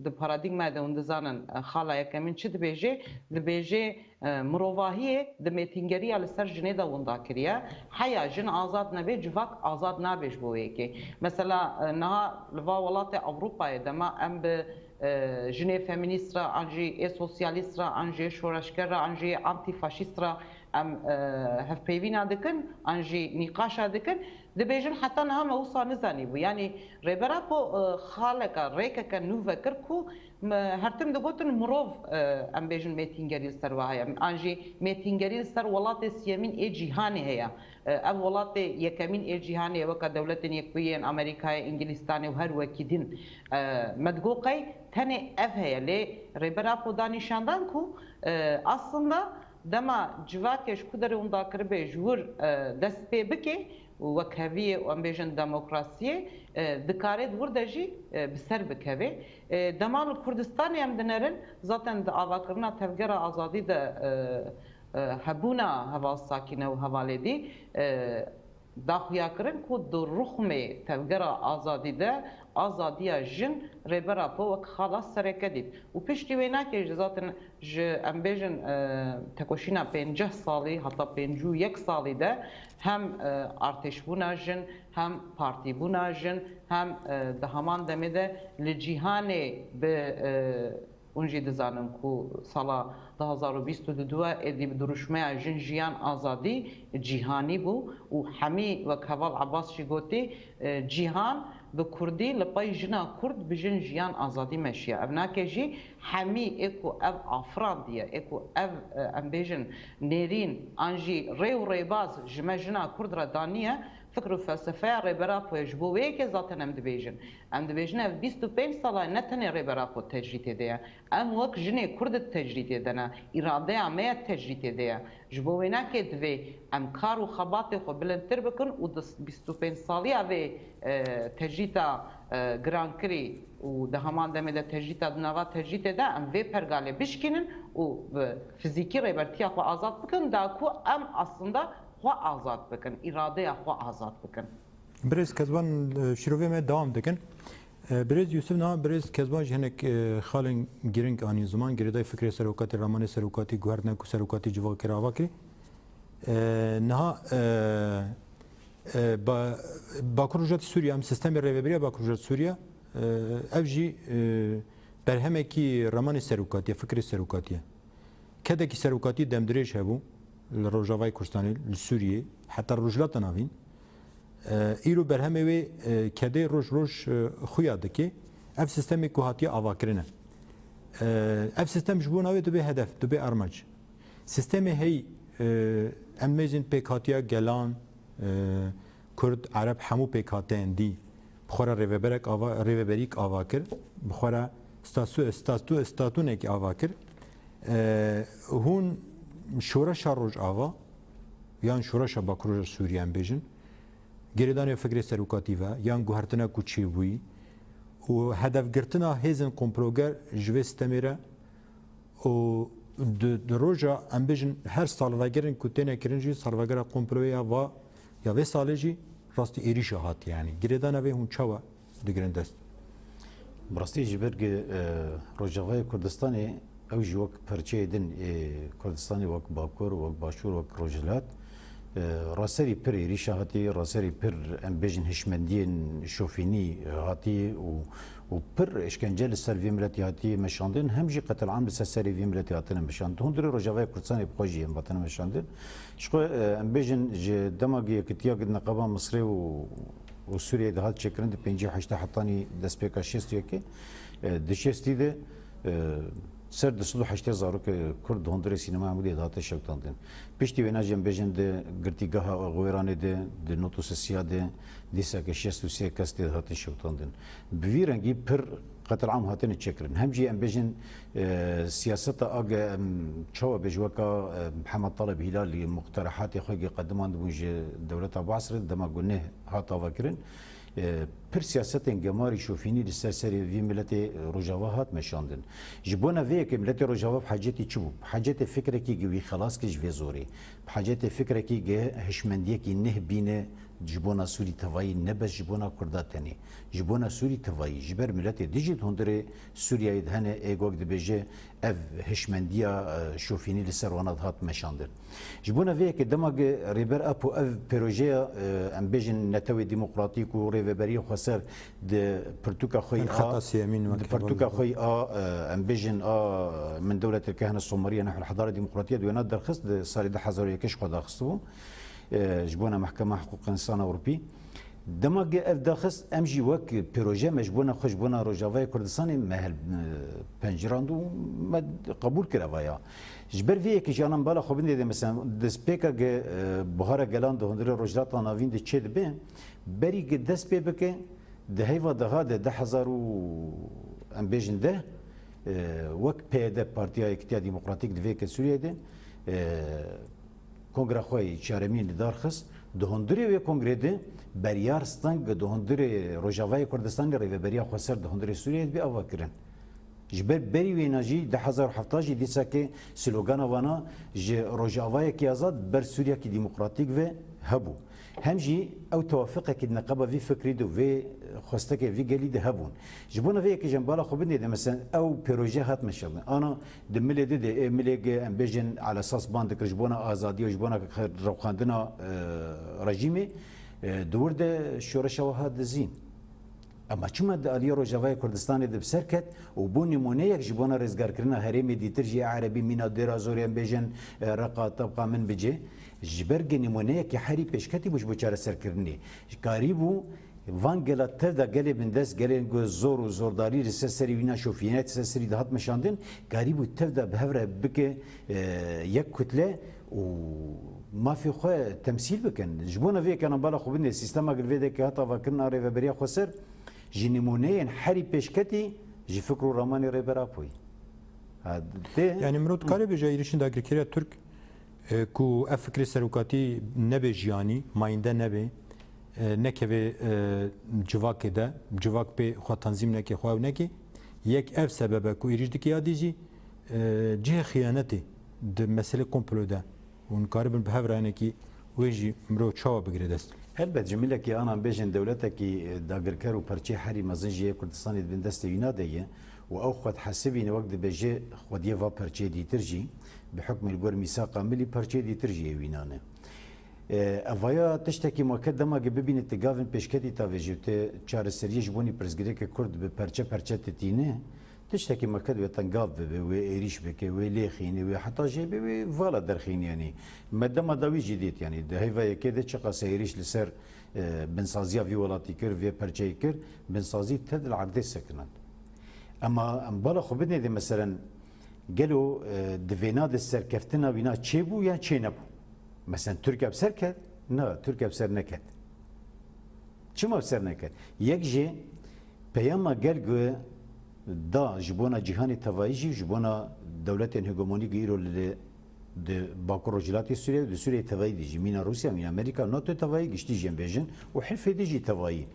di paradîgmaya de hûn dizanin, e, xala yekemîn çi dibêje? Dibêje, e, mirovahiyê di mêtingeriya li ser jinê de winda kiriye. Heya jin azad nebe, civak azad nabe ji bo wê yekê. Mesela, e, niha li va welatê Ewropayê dema em bi, e, jinê femînîst re, an jî ê sosyalîst re, an jî ê şoreşger re, an jî ê antîfaşîst re em, e, hevpeyvîna dikin, an jî nîqaşa dikin, dibêjin heta niha me wisa nizanîbû. Yanî Rêber Apo, e, xaleke, rêkeke nû vekir ku me her tim digotin mirov, e, em bêjin mêtîngerî li ser we heye. An jî mêtîngerî li ser welatê siyemîn ê cîhanê heye. E, ev welatê yekemîn ê cîhanê ye, weke Dewletên Yekbûyî yên Amerîkayê, Îngilîstanê û her wekî din. E, me digot qey tenê ev heye, lê Rêber Apo da nîşandan ku, e, aslında dema civakê ji ku derê winda kiribe ji wir, e, dest pê bike û wekheviyê û em bêjin demokrasiyê, e, dikare di wir de jî, e, bi ser bikeve. E, dema li Kurdistanê em dinerin, zaten di avakirina tevgera azadî de, e, e, hebûna Heval Sakîne û hevalê dî, e, da xuyakirin ku di ruxmê tevgera azadî de azadiya jin Rêber Apo wek xala sereke dît. Û piştî wê nake ji zaten ji, em bêjin, e, tekoşîna pêncî salî heta pêncî û yek salî de hem, e, artêşbûna jin, hem partîbûna jin, hem, e, di heman demê de li cîhanê bi, e, hûn jî dizanin ku sala du hazar û bîst û du êdî bi dirûşmeya Jin Jiyan Azadî cîhanî bû û hemî wek heval Ebas jî gotî, e, cîhan bi kurdî li pey jina kurd bi jin jiyan azadî meşiya. Ev nake jî hemî ê ku ev afirandiye, ê ku ev, e, em bêjin nêrîn an jî rê û rêbaz ji me jina kurd re daniye, fikr û felsefeya Rêber Apoyê ji bo wê yekê zaten em dibêjin. Em dibêjin ev bîst û pênc sala ne tenê Rêber Apo tecrîtê de ye. Em wek jinê kurd di tecrîtê de ne. Îradeya me ya tecrîtê de ye. Ji bo wê nake divê em kar û xebatê xwe bilindtir bikin û di bîst û pênc saliya vê, e, tecrîta, e, girankirî û di heman demê de tecrîta di nava tecrîtê de em vê pergalê bişkînin û bi fizîkî rêbertiya xwe azad bikin, da ku em aslında xwe azad bikin, îradeya xwe azad bikin. Birêz Kezban, e, şîrovê me dewam dikin. E, Birêz Yûsif, niha Birêz Kezban jî hinek, e, xalên girîng anîn ziman, girêdayî fikrê serokatî, ramanê serokatî, guhertina ku serokatî civakê re ava kirî. E, niha, e, e, ba-, Bakur Rojatî Sûriye, em sistemê rêveberiya Bakur Rojatî Sûriye, e, ev jî, e, berhemekî ramanê serokatî ye, fikrê serokatî ye. Kedekî serokatî demdirêj hebû li Rojavayê Kurdistanê, li Sûriyê, heta Rojhilata Navîn. E, îro berhemê wê, e, kedê roj roj, e, xuya dike. Ev sîstemê ku hatiye avakirin e. E, ev sîstem ji bo navê dibe hedef, dibe armanc. Sîstemê hey, e, em mêzin pêkhatiya gelan, e, Kurd, Ereb, hemû pêkhateyên dî bi xwe re rêveberek ava, rêveberîk ava kir, bi xwe re stasu-, statu-, statûnekî ava kir. E, hûn şoreşa Rojava yan şoreşa Bakur Rojava Sûriye em bêjin, girêdaniya fikrê serokatî ve yan guhertina ku çêbûyî û hedefgirtina hêzên komploger ji vê sîstemê re û di, di roja, em bêjin, her salvegerin ku têne kirin jî, salvegera komployê ya va, ya vê salê jî rastî êrîşa hatiye, yanî girêdana vê hûn çawa digirin dest? Bi rastî ji ber ku, e, Rojavayê Kurdistanê ew jî wek perçeyê din ê Kurdistanê, wek Bakur, wek Başûr, wek Rojhilat, e, raserî pir êrîşa hatî, raserî pir, em bêjin, hişmendiyên şofînî hatî û û pir îşkence li ser vî miletî hatiye meşandin, hem jî qetilam li ser serê vî miletî hatine meşandin. Hundirê Rojavayê Kurdistanê bi xwe jî em hatine meşandin. Ji xwe, e, em bêjin, ji dema ku yekitiya ku di neqeba Misrê û, û Sûriyeyê de hat çêkirin, di pêncî û heştê hetanî destpêka şêst û yekê, e, di şêstî de, e, ser du sed û heştê zarokê Kurd di hundirê sînema Amûdê de hate şewitandin. Piştî wêna jî em bêjin di girtîgeha Xwêranê de, di nod û sisiya de, dîseke şêst û sê kes tê hatin şewitandin. Bi vî rengî pir qetilam hatine çêkirin. Hem jî em bêjin, e, siyaseta age, em, çawa bêj weka, e, Mihemed Taleb Hîlalî muqterehatê xwe yê qedimandibûn ji dewleta Baas re, dema ku neh hat avakirin, e, pir siyasetên gemarî şofînî li ser serê vî miletê Rojava hat meşandin. Ji bona vê yekê miletê Rojava bi hacetî çi bû? Bi hacetê fikrekî gi wî xelas kir ji vê zorê. Bi hacetê fikrekî gi hişmendiyekî neh bîne, ji bona Sûrî tevayî, ne bes ji bona Kurda tenê. Ji bona Sûrî tevayî, ji ber miletê dijî di hundirê Sûriyeyê de hene, ê gog dibêje, ev hişmendiya, e, şofînî li ser wana dihat meşandin. Ji bona vê yekê dema ku Rêber Apo ev projeya, e, em bêjin netewê demokratîk û rêveberiya xweser di pirtûka xwe yî a, di pirtûka xwe yî a, e, em bêjin a, Min dewletekê hene Somariya nehul hedara demokratiya di wêna derxist, di salê du hezar û yekê ji xwe daxistibû, e, ji bona Mehkema Hiqûq Însan Ewropî. Dema ku ev daxist, em jî wek proje me ji bona xwe, ji bona Rojavayê Kurdistanê me hel, e, pencirand û me qebûl kir eva ya. Ji ber vê yekê jî anan bala xwe bindê de, mesela, destpêka ku, e, Buhara Gelan di hundirê Rojhilata Navîn de çê dibe, berî ku dest pê bike, di heyva deha de, du hezar û, em bêjin deh, e, wek P Y D, Partiya Yekitiya Demokratîk di vê ke Sûriyeyê de, e, kongra xwe yê çaremîn li dar xist. Di hundirê wê kongrê de beryar steng di hundirê Rojavayê Kurdistanê rêveberiya xweser di hundirê Sûriyeyê de bê ava kirin. Ji ber berî wêna jî du hezar û heft jî dîsakê slogana wana ji rojavayekî azad ber Sûriyekî demokratîk ve hebû. Hem jî ew tewafiqekî di neqeba vî fikrî de û vê xwestekê vî gelî de hebûn. Ji bona vê yekê jî em bala xwe bidê de, mesela ew pêroje hat meşandin. Ana di milê di de, ê milê ge em bêjin elesas ban dikir ji bona azadî û ji bona rewxandina, e, rejîmê, e, di wir de şoreşa we hat dizîn. Ema çima di aliyê Rojavayê Kurdistanê de bi ser ket û bû nimûneyek ji bona rêzgarkirina herêmê dîtir jî, Erebî, Mîna, Dêra Zorê, em bêjin, e, Reqa, Tebqa, Minbicê, ji ber ge nimûneyekî herî pêşketî bû ji bo çareserkirinê. Karîbû van gela tev de gelê bindest, gelên ku zor û zordarî li ser serî wîna, şofîniyet ser serî dihat meşandin, karîbû tev de bi hev re bike, e, yek kutle û mafê xwe temsîl bikin. Ji bona vê yekê em bala xwe bidê, sîstema gilvêdekê hat avakirin a Rêveberiya Xweser ji nimûneyên herî pêşketî ji fikr û ramanê Rêber Apoyî. Ha, tê? Yani mirov dikare bêje êrîşên dagirkeriya Tirk, e, ku ev fikrê serokatî nebe jiyanî, mayînde nebe, e, nekeve, e, civakê de, civak pê xwe tanzîm neke, xwe ew neke. Yek ev sebeb e ku êrîş dike, ya dî jî, e, cihê xiyanetê di meselê komplo de. Hûn karibin bi hev re hinekî wê jî mirov çawa bigire dest? Helbet, ji milekî anan bêjin dewletekî, e, dagirker û perçê herî mezin jî yê Kurdistanê di bin destê wîna de ye û ew xwe dihesibîne wek dibêje xwediyê va perçeyê dîtir jî, bi hukmê li gor mîsaqa milî perçeyê dîtir jî yê wîna ne. E, evaya tiştekî ma ke dema ke bibîne ti gavên pêşketî tavêjî û ti çareseriyê ji bonî pirsgirêke Kurd bi perçe perçe ti tîne, tiştekî ma ke divê te gav bibe, wê êrîş bike, wê lêxîne, wê heta jê be, wê vala derxîne, yanî me dema dawî jî dît, yanî di heyva yekê de çiqas êrîş li ser, e, binsaziya vî welatî kir, vê perçeyê kir, binsazî tev li erdê sekinand. Ema em bala xwe bidinê de, meselen, gelo, e, di vêna de serkeftina wîna çêbû yan çênebû? Meselen, Tirkiye bi ser ket? Na, Tirkiye bi ser neket. Çima bi ser neket? Yek jê peyama gel ku da ji bona cîhanê tevayî jî, ji bona dewletên hegemonîk îro li di Bakur Rojhilatê Sûriyê û di Sûriyê tevayî de jî, mîna Rûsya, mîna Amerîka, nato tevayî, giştî jî em bêjin û hilfê de jî tevayî.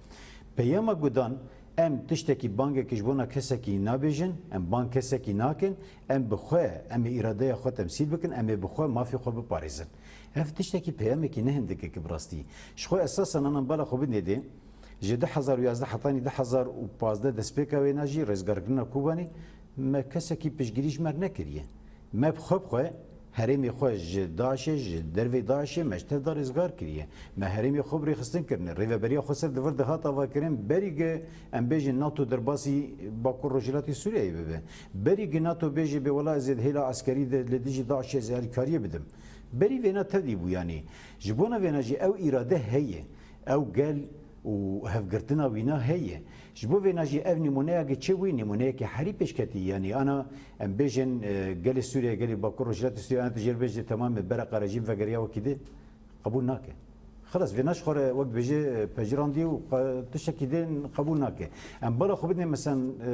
Peyama ku dan, em tiştekî bangekî ji bona kesekî nabêjin, em bang kesekî nakin, em bi xwe, em ê îradeya xwe temsîl bikin, em ê bi xwe mafê xwe biparêzin. Ev tiştekî peyamekî ne hindikekî bi rastî. Ji xwe esasen anan bala xwe bidinê de, ji du hezar û yazdeh hetanî du hezar û pazdeh destpêka wêna jî rêzgarkirina Kobanê me kesekî piştgirî ji me re nekiriye. Me bi xwe bi xwe herêmê xwe ji DAIŞê, ji dervê DAIŞê me ji tev de rêzgar kiriye. Me herêmê xwe bi rêxistin kirine. Rêveberiya Xweser di vir de hat avakirin, berî ge em bêjin nato derbasî Bakur Rojhilatê Sûriyeyê bibe. Berî ge nato bêje bê wela ez ê di hêla eskerî de li dijî DAIŞê ez ê alîkariyê bidim. Berî vêna tevî bû yanî. Ji bona vêna jî ew îrade heye. Ew gel û hevgirtina wîna heye. Ji bo vêna jî ev nîmûneyekê çi bûyî, nîmûneyekê herî pêşketî, yanî ana em bêjin, e, gelê Sûriye, gelê Bakur Rojhilatê Sûriye, ana tu jê re bêjî temamê bereqa rejîm vegeriya wekî dê qebûl nake. Xilas, vêna ji xwe re wek dibêje, e, pejirandî û qe-, tiştekî din qebûl nake. Em bala xwe bidin, mesen, e,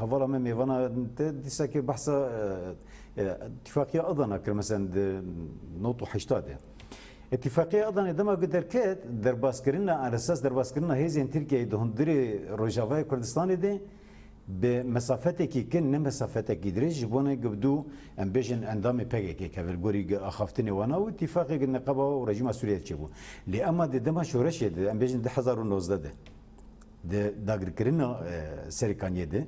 hevala me mêvana te dîseke behsa, e, e, Îtîfaqiya Adana kir, mesen di nod û heşta de. Îtîfaqiya Adanê dema ku derket, derbaskirina, esas derbaskirina hêzên Tirkiyeyê di hundirê Rojavayê Kurdistanê de bi mesafetekî kin, ne mesafetekî dirêj, ji bo ne ku bi dû, em bêjin, endamê P K K keve li gorî axaftinê wana û îtîfaqê ku neqeba û rejîma Sûriyeyê çêbû. Lê ema di dema şoreşê de, em bêjin du hezar û nozdeh de, di dagirkirina, e, Serêkaniyê de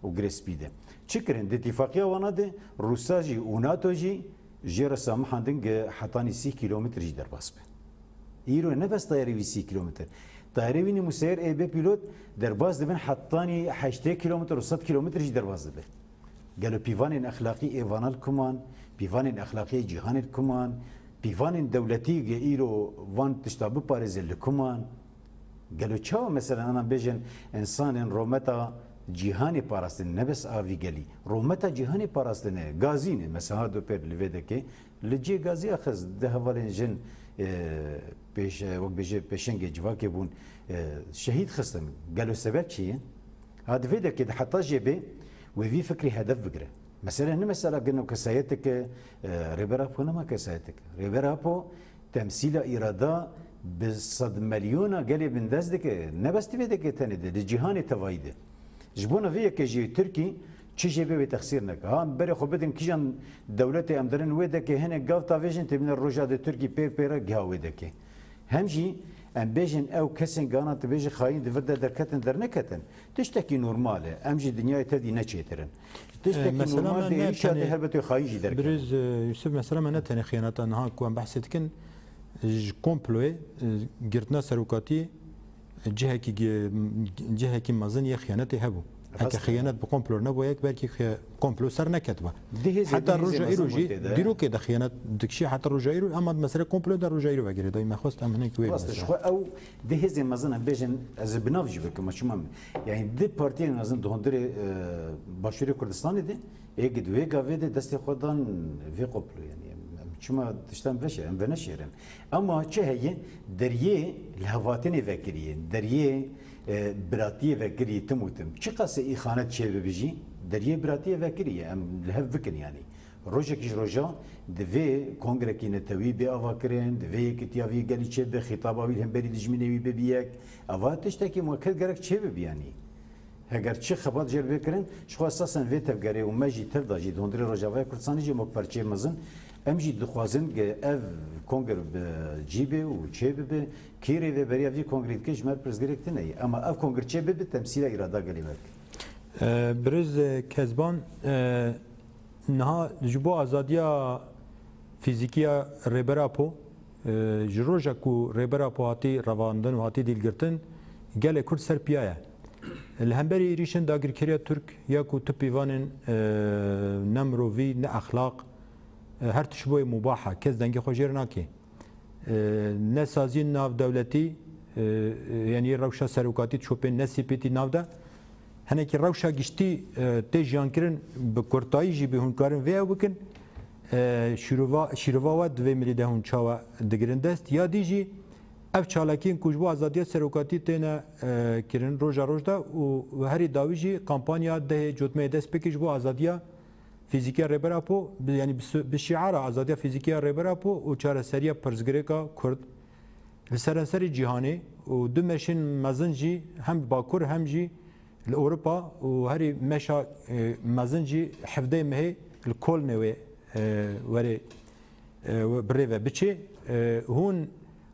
û Girê Spî de çi kirin? Di îtîfaqiya wana de Rûsa jî û nato jî jê re samihandin ge hetanî sî kîlometr jî derbas be. Îro ne bes tayarê wî sî kîlometr. Tayarê wî nî museyir ê bê pîlot derbas dibin hetanî heştê kîlometr û sed kîlometr jî derbas dibe. Gelo pîvanên exlaqî ê vana li kuman, pîvanên exlaqî ê cîhanê li kuman, pîvanên dewletî ge îro van tişta biparêze li kuman? Gelo çawa, mesela, ana bêjin, insanên rometa cîhanê parastin, ne bes a vî gelî. Rometa cîhanê parastine, gazî ne, mesela, ha do pêr li vê dekê, li cê gaziya xist, di hevalên jin, e, pêş-, e, wek bêje pêşengê civakê bûn, e, şehîd xistin. Gelo sebeb çi ye? Ha, di vê dekê de heta jê bê, wê vî fikrî hedef bigire. Mesele ne mesela gino kesayetek e, Rêber Apo nema kesayetek. Rêber Apo temsîla îrada bi sed milyona gelê bindest dike. Ne bes di vê dekê tenê de, di cîhanê tevayî de. Ji bona vê yekê jî Tirkî çi jê bê wê texsîr neke. Ha, em berê xwe bidin kîjan dewletê em dirin wê dekê, hinek gav tavêjin tê bine roja di Tirkî pêr pêre giha wê dekê. Hem jî em bêjin ew kesên gana tu bêjî xayîn di vir de derketin derneketin. Tiştekî normal e. Em jî dinyayê tevdî ne çêtir in. Tiştekî E, mesela normal me de ne êrîşa de tenê helbet wê xayîn jî derkevin. Birêz, e, Yusuf, mesela me ne tenê xiyaneta niha ku em behsê dikin, ji komployê, e, girtina serokatî, e, cihekî ge-, cihekî mezin yê xiyanetê hebû. Heke Rast e. Xiyanet bi komplo nebûyek, belkî xi-, komplo ser neketiba. Di hêzê, Heta di hêzê roja mezin îro bû jî, tê de. Dîrokê de xiyanet dikişî, heta roja îro, ema mesela komplo de roja îro vegirê dayî me xwest em hinek wê Rast e, ji mesela. Xwe ew di hêzê mezin em bêjin, ez ê bi nav jî bikim, çima min. Yani di partiyên mezin di hundirê, e, Başûrê Kurdistanê de, ê di wê gavê de destê xwe dan vê komplo, yani em, em çima tiştan veşe, em veneşêrin. Ama çi heye, deriyê lihevhatinê vekiriye, deriyê, e, biratiyê vekiriye tim û tim. Çiqas îxanet çêbibe jî, deriyê biratiyê vekiriye, em li hev bikin yani. Rojekî ji roja divê kongrekî netewî bê avakirin, divê yekîtiya vî gelî çêbe, xîtaba wî li hemberî dijminê wî bibe yek. Eva tiştekî mueked gerek çêbibe yanî. Heger çi xebat jê re bê kirin, ji xwe esasen vê tevgerê û me jî tev da jî di hundirê Rojavayê Kurdistanê jî mok perçeyê mezin. Em jî dixwazin ke ev kongre bi cî bê û çêbibe. Kî rêveberiya vî kongrê dike ji me re pirsgirêk tune ye. Ema ev kongre çêbibe temsîla îrada gelê me dike. E, Birêz, e, Kezban, e, niha ji bo azadiya fîzîkî ya Rêber Apo, e, ji roja ku Rêber Apo hatî revandin û hatî dîlgirtin, gelê Kurd ser piya ye. Li hemberî êrîşên dagirkeriya Tirk ya ku tu pîvanên, e, ne mirovî, ne exlaq, e, her tişt boyê mubah e, kes dengê xwe jê re nake. E, ne saziyên navdewletî, e, e, yanî rewşa serokatî çopên ne sîpêtî nav de. Hinekî rewşa giştî, e, tê jiyankirin, bi kurtayî jî bê hûn karin vê ew bikin. E, şîrova, şîrova we di vê milî de hûn çawa digirin dest? Ya dî jî ev çalakiyên ku ji bo azadiya serokatî têne, e, kirin roja roj de û herî dawî jî kampanya dehê cotmeyê dest pê kir ji bo azadiya fîzîkiya Rêber Apo, bi, yanî bi su-, bi şiara azadiya fîzîkiya Rêber Apo û çareseriya pirsgirêka Kurd li seranserê cîhanê û du meşên mezin jî hem li Bakur hem jî li Ewropa û herî meşa, e, mezin jî hevdeyê mehê li Kolnê wê, e, were, e, bi rê ve biçê. E, hûn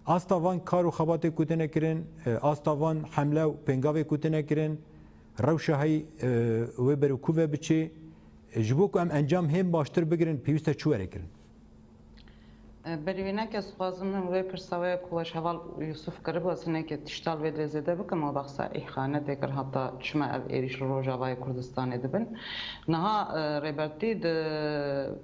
asta van kar û xebatê ku têne kirin, e, asta van hemle û pêngavê ku têne kirin, rewşa hey, e, wê ber û ku ve biçê, ji bo ku em encam hêm baştir bigirin, pêwîst e çi were kirin? E, berî wê neke, ez dixwazim min wê pirsa we ku we ji heval Yusuf kiribû, ez hinekê tiştal vê dilê zêde bikim, û behsa îxanetê kir, heta çima ev êrîş li Rojavayê Kurdistanê dibin. Niha, e, Rêbertî di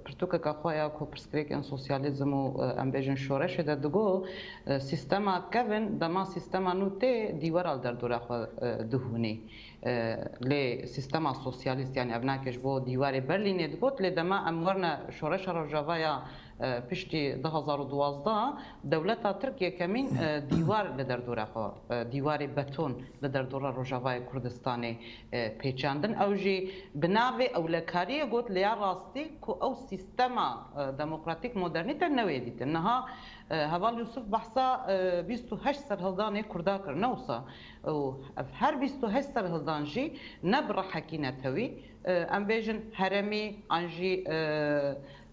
pirtûkeke xwe ya ku pirsgirêkên sosyalîzm û, e, em bêjin şoreşê de digot, e, sîstema kevin, dema sîstema nû tê, dîwera li derdora xwe, e, dihûnê. E, lê sîstema sosyalîst, yanî ev nake ji bo dîwarê Berlînê digot, lê dema em werine şoreşa Rojava ya, e, piştî du hazar û duwazdeh, dewleta Tirk yekemîn, e, dîwar li derdora xwe, e, dîwarê beton li derdora Rojavayê Kurdistanê, e, pêçandin. Ew jî bi navê ewlekariyê got, lê ya rastî ku ew sîstema, e, demokratîk modernîte newê dîtin. Niha, e, heval Yusuf behsa, e, bîst û heşt serhildanê Kurda kir, ne wisa? Û ev her bîst û heşt serhildan jî ne bi rehekî netewî, e, em bêjin heremî, an jî, e,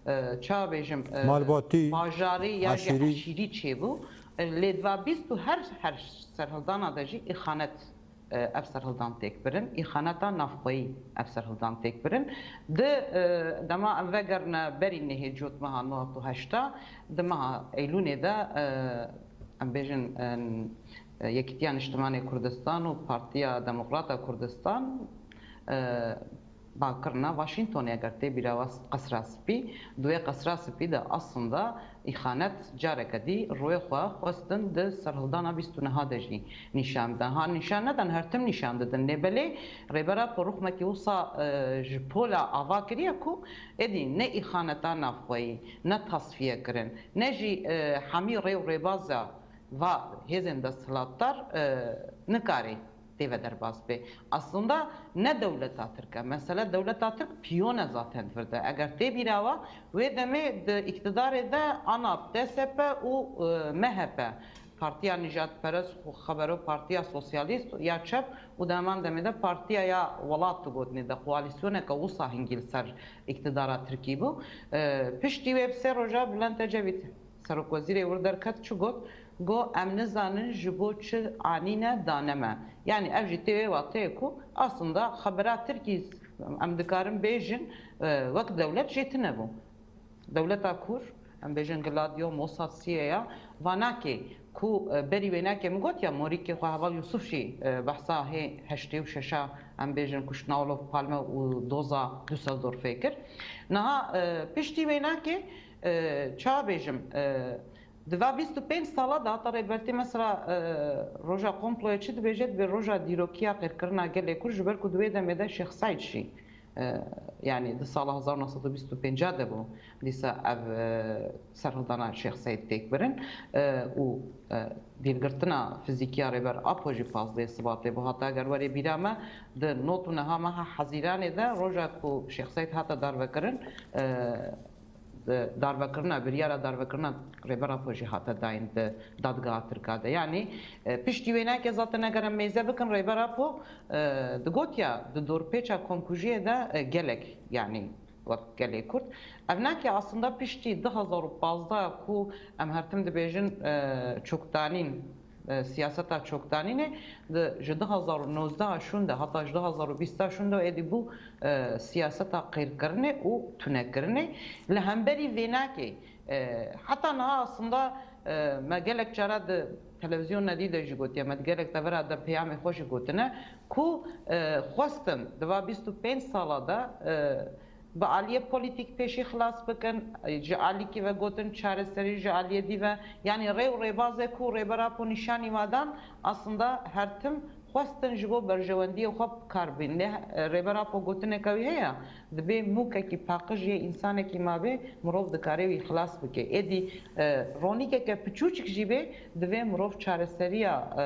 e, ça bêjim, e, Malbatî, bajarî ya jî eşîrî. Eşîrî çêbû. E, lê di va bîst û her, her serhildana de jî îxanet, e, ev serhildan têk birin, îxaneta navxweyî ev serhildan têk birin. Di, e, dema em vegerine berî nehê cotmeha nod û heşta, di meha Eylûnê de, e, em bêjin, e, Yekîtiya Niştimanê Kurdistan û Partiya Demokrata Kurdistan, e, ba kirina Washingtonê, eger tê bîra we, Qesra Spî. Di wê Qesra Spî de aslında îxanet careke dî rûyê xwe xwestin di serhildana bîst û neha de jî nîşan bidin. Ha, nîşan nedan, her tim nîşan didin. Lê belê Rêber Apo rûxmekî wisa, e, ji pola ava kiriye ku êdî ne îxaneta navxweyî, ne tasfiye kirin, ne jî, e, hemî rê û rêbaza va hêzên desthilatdar, e, nikare tê ve derbas bê. Aslında ne dewleta Tirk e. Mesele dewleta Tirk piyon e zaten di vir de. Eger tê bîra we, wê demê di îktidarê de ANAP, DSP û, e, MHP, Partiya Nijadperest, xwe xebero Partiya Sosyalîst ya Çep û di heman demê de Partiya ya Welat digotinê de koalîsyoneke wisa hingî li ser îktidara Tirkî bû. E, piştî wê bi sê roja Bülent Ecevît, serokwezîrê wir derket, çi got? Got, em nizanin ji bo çi anîne dane me. Yanî ev jî tê wê wateyê ku aslında xebera Tirkî, em dikarin bêjin, e, wek dewlet jê tune bû. Dewleta kûr, em bêjin Gladio, Mossad, C I A ya, va nake ku, e, berî wê nake min got ya, morîkê xwe heval Yusuf jî, e, behsa hê heştê û şeşa, em bêjin, kuştina Olof Palme û doza Düsseldorfê kir. Niha, e, piştî wê nake, e, ça bêjim, e, di va bîst û pênc sala de hata Rêbertî mesela, e, roja komployê çi dibêje, dibê roja dîrokiya qêrkirina gelê Kurd, ji ber ku di wê demê de Şêx Seîd jî, e, yanî di sala hezar neh sed û bîst û pênc de bû, dîsa ev, e, serhildana Şêx Seîd têk birin, e, û, e, dîlgirtina fizîkî ya Rêber Apo jî pazdeh Sibatê bû. Hata eger werê bîra me, di not û neha meha Hezîranê de, roja ku Şêx Seîd hate darvekirin, e, di darvekirina, biryara darvekirina Rêber Apo jî hate dayîn di dadgeha Tirka de. Yanî, e, piştî wê nake zaten eger em mêze bikin, Rêber Apo, e, digot ya di dorpêça komkujiyê de, e, gelek, yanî wek gelê Kurd. Ev nake aslında piştî du hazar û pazdeh ku em her tim dibêjin, e, çoktanîn, e, siyaseta çoktanînê, di, ji du hazar û nozdeh şûn de heta ji du hazar û bîst şûn de êdî bû, e, siyaseta qêrkirinê û tunekirinê. Li hemberî vê nake, e, heta niha aslında, e, me gelek cara di televîzyona dî de jî gotiye, me di gelek devera de peyamê xwe jî gotine ku, e, xwestin di va bîst û pênc sala de, e, bi aliyê polîtîk pêşî xilas bikin, ji alîkî ve gotin çareserî, ji aliyê dî ve, yanî rê û rêbazê ku Rêber Apo nîşanî we dan, aslında her tim xwestin ji bo berjewendiyê xwe bi kar bîn. Lê, e, Rêber Apo gotineke wî heye, dibê mûkekî paqij yê însanekî mabê, mirov dikare wî xilas bike. Êdî, e, ronîkeke piçûçik jî bê, divê mirov çareseriya, e,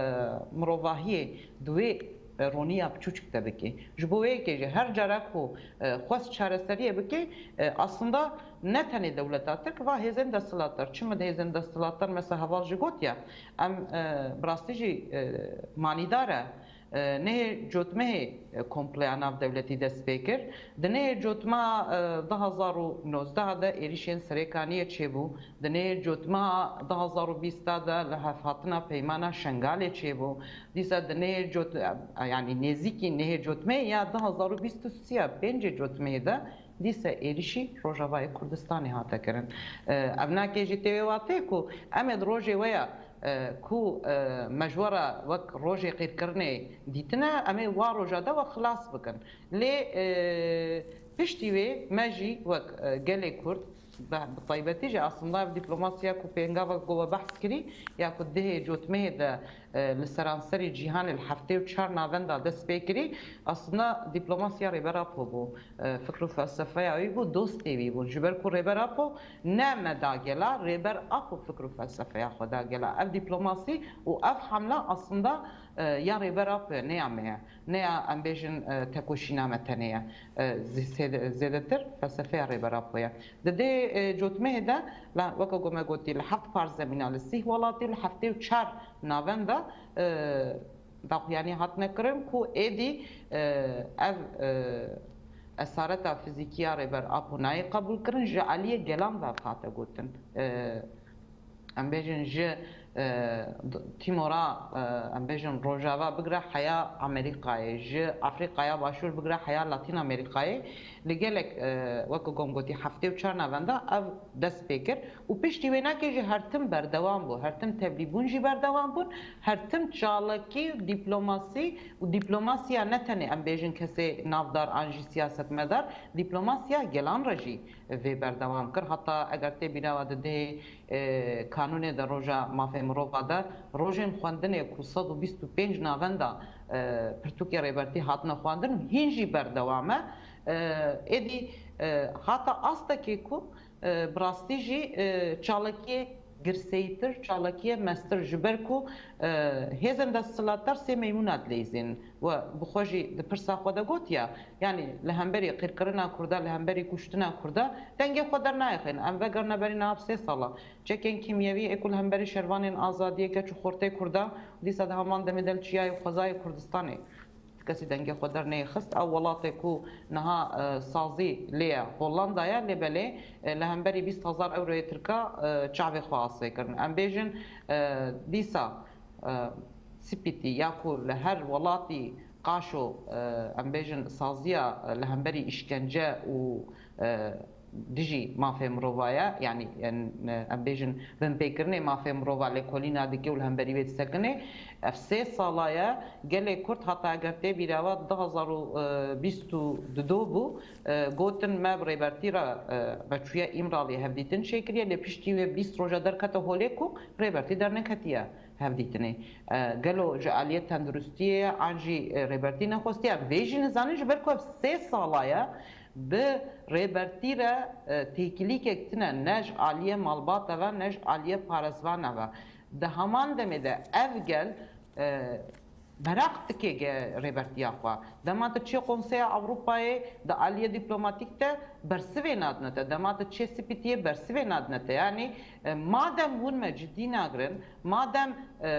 mirovahiyê di wê, e, roniya piçûçik de bike. Ji bo wê yekê jî her cara ku, e, xwest çareseriyê bike, e, aslında ne tenê dewleta Tirk, va hêzên desthilatdar. Çima di hêzên desthilatdar mesela heval jî gotiye, em, e, bi rastî jî, e, manîdar e. E, nehê cotmehê, e, kompleya navdewletî dest pê kir. Di nehê cotmeha, e, du hazar û nozdeh de êrîşên Serêkaniyê çêbû. Di nehê cotmeha du hazar û bîst de lihevhatina peymana Şengalê çêbû. Dîsa di nehê cot-, e, yanî nêzîkî nehê cotmehê ya du hazar û bîst û sê ya pêncê cotmehê de dîsa êrîşî Rojavayê Kurdistanê hate kirin. E, ev nake jî tê wê wateyê ku em ê di rojê we ya, e, ku, e, me ji we re wek rojê qîrkirinê dîtine, em ê wa roja de we xilas bikin. Lê, e, piştî wê me jî wek, e, gelê Kurd, bi, bi taybetî jî aslında ev diplomasiya ku pêngava ku we behs kirî, ya ku dihê cotmehê de, e, li seranserî cîhanê li heftê û çar navenda dest pê kirî, aslında diplomasiya Rêber Apo bû. E, fikr û felsefeya wî bû, dostê wî bûn. Ji ber ku Rêber Apo ne me da gela, Rêber Apo fikr û felsefeya xwe da gela. Ev diplomasî û ev hamle aslında, e, ya Rêber Apo ye, ne ya me ye. Ne ya em bêjin, e, tekoşîna me tenê ye. E, zê-, zêde-, zêdetir felsefeya Rêber Apo ye. Di dê, e, cotmehê de, la, weke ku me gotî, li heft parzemîna, li sîh welatî, li heftê û çar navenda, e, daxuyanî hatine kirin ku êdî, e, ev, e, esareta fizîkî ya Rêber Apo nayê qebûl kirin, ji aliyê gelan ve hate gotin. E, em bêjin ji, e, d-, Tîmora, e, em bêjin Rojava bigire heya Amerîkayê, ji Afrîkaya Başûr bigire heya Latîn Amerîkayê, li gelek, e, weke ku em gotî, heftê û çar navenda ev dest pê kir û piştî wê nake jî her tim berdewam bû, her tim tevlîbûn jî berdewam bûn, her tim çalakî, dîplomasî û dîplomasiya ne tenê em bêjin kesê navdar an jî siyasetmedar, dîplomasiya gelan re jî vê berdewam kir. Heta eger tê bîra we di dihê, e, kanûnê de, roja mafê mirova de, rojên xwendinê ku sed û bîst û pênc navenda, e, pirtûkê Rêbertî hatine xwendin û hîn jî berdewam e. E, êdî, e, hata astekê ku, e, bi rastî jî, e, çalakiyê girseytir, çalakiyê mestir, ji ber ku, e, hêzên desthilatdar sê meymûna dileyzînin. We bi xwe jî di pirsa xwe de gotiye, yanî li hemberî qîrkirina Kurda, li hemberî kuştina Kurda dengê xwe dernayêxin. Em vegerine berî niha bi sê sala. Çekên kîmyewî ê ku li hemberî şervanên azadiyê, keç û xortê Kurda, dîsa di heman demê de li çiyayê û xwezayê Kurdistanê kesî dengê xwe derneyê xist. Ew welatê ku niha, e, sazî lê ye Hollandaya, lê belê, e, li hemberî bîst hezar euroyê tirka, e, çavê xwe asê kirin. Em bêjin, e, dîsa, e, sipîtî ya ku li her welatî qaşo, e, em bêjin saziya, e, li hemberî îşkence û, e, dijî mafê mirova ye, yanî, em, em bêjin binpêkirinê mafê mirova lêkolîna dike û li hemberî wê disekine. Ev sê sala ye, gelê Kurd hata eger tê bîra we du hezar û bîst û du bû, e, gotin me bi Rêbertî re, e, me çûye Îmraliyê hevdîtin çêkiriye, lê piştî wê bîst roja derkete holê ku Rêbertî derneketiye hevdîtinê. E, gelo ji aliyê tenduristiyê ye, an jî, e, Rêbertî nexwestiye? Vê jî nizanin, ji ber ku ev sê sala ye, bi Rêbertî re, e, têkilîkek tine, ne ji aliyê malbata ve, ne ji aliyê parêzvana ve. Di heman demê de ev gel, e, meraq dike ge Rêbertiya xwe. Dema tu çê Konseya Ewropayê di aliyê dîplomatîk de bersivê nadine te, dema tu çê Spîtiyê bersivê nadine te. Yanî, e, madem hûn me cidî nagirin, madem, e,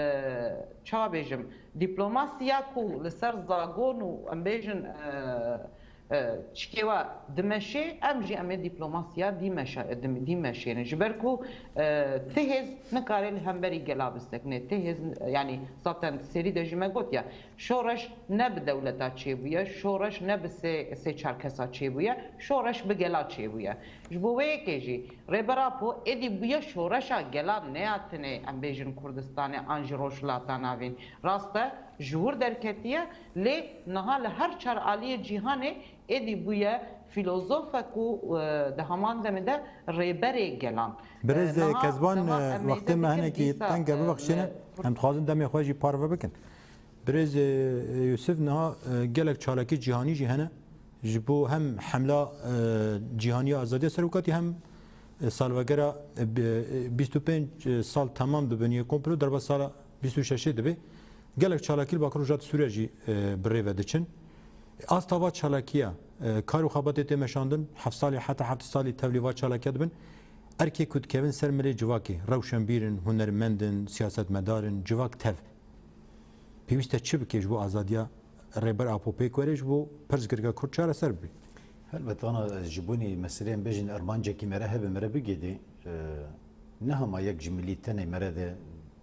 çawa bêjim, dîplomasiya ku li ser zagon û, em bêjin, e, e, çikê we dimeşê, em jî em ê dîplomasiya dî meşa-, dim-, dî meşênin. Ji ber ku, e, ti hêz nikare li hemberî gela bisekine. Ti hêz, yanî zaten serî de jî me gotiye, şoreş ne bi dewleta çêbûye, şoreş ne bi sê, sê çar kesa çêbûye, şoreş bi gela çêbûye. Ji bo wê yekê jî Rêber Apo êdî bûye şoreşa gela, ne ya tenê, em bêjin, Kurdistanê an jî Rojhilata Navîn. Rast e, ji wir derketiye, lê niha li her çar aliyê cîhanê êdî bûye fîlozofe ku, e, di heman demê de rêberê gelan. Birêz, e, niha Kezban, dema e, em wextê me mêze dikin hinekî dîsa, teng e, e, bibexşîne, me em dixwazin demê xwe jî parve bikin. Birêz, e, Yusuf, niha, e, gelek çalakî cîhanî jî hene. Ji bo hem hemla, e, cîhanî ya azadiya serokatî hem, e, salvegera, e, bi-, e, bîst û pênc sal temam dibin yê komplo, derbas sala bîst û şeşê dibe. Gelek çalakî li Bakur Rojhilat Sûriye jî, e, bi rê ve diçin. Asta va çalakiya, e, kar û xebatê tê meşandin, heft salî heta heft salî tevlî va çalakiya dibin. Erkê ku dikevin ser milê civakê, rewşenbîr in, hunermend in, siyasetmedar in, civak tev. Pêwîst e çi bike ji bo azadiya Rêber Apo pêk were, ji bo pirsgirêka Kurd çareser bibe? Helbet ana ji bonî meseleyên bêjin armancekî me re hebe, me re bigihîte, e, ne hema yek ji milî tenê me re de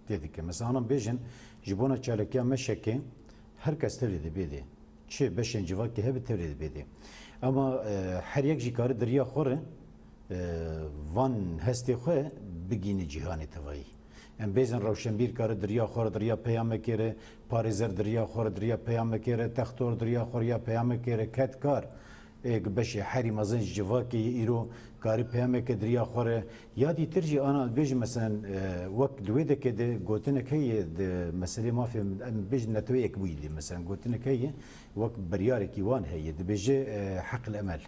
tê dike. Mesela ana bêjin ji bona çalakiya meşekê her kes tevlî dibê dê. Çi beşên civakê hebe tevlî dibê dê. Ama, e, her yek jî kare di riya xwe re, e, van hestê xwe bigihîne cîhanê tevayî. Em bêjin rewşenbîr kare di riya xwe re, di riya peyamekê re, parêzer di riya xwe re, di riya peyamekê re, textor di riya xwe re, ya peyamekê re, kedkar, ê, beşê herî mezin ji civakê yê îro karî peyameke di riya xwe re, ya dîtir jî ana bêjin meselen, e, wek di wê dekê de gotinek heye, di meselê mafê, em bêjin Netewê Yekbûyî de meselen gotinek heye, wek biryarekî wan heye, dibêje, e, heq el emel.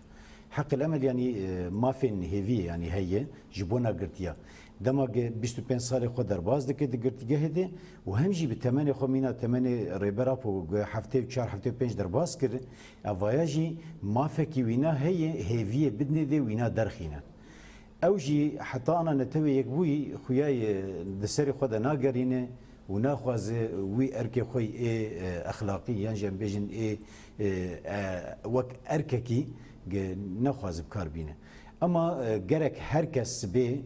Heq el emel yanî, e, mafên hêviyê yanî heye ji bona girtiya. Dema ge bîst û pênc salê xwe derbas dike di girtîgehê de û hem jî bi temenê xwe mîna temenê Rêber Apo ge heftê û çar heftê û pênc derbas kir, evaya jî mafekî wîna heye, hêviyê bidinê dê wîna derxîne. Ew jî heta ana Netewê Yekbûyî xuya ye di serê xwe de nagerîne û naxwaze wî erkê xwe yê, e, exlaqî yan jî em bêjin ê, e, e, wek erkekî ge nexwaze bi kar bîne. Ema, e, gerek her kes sibê,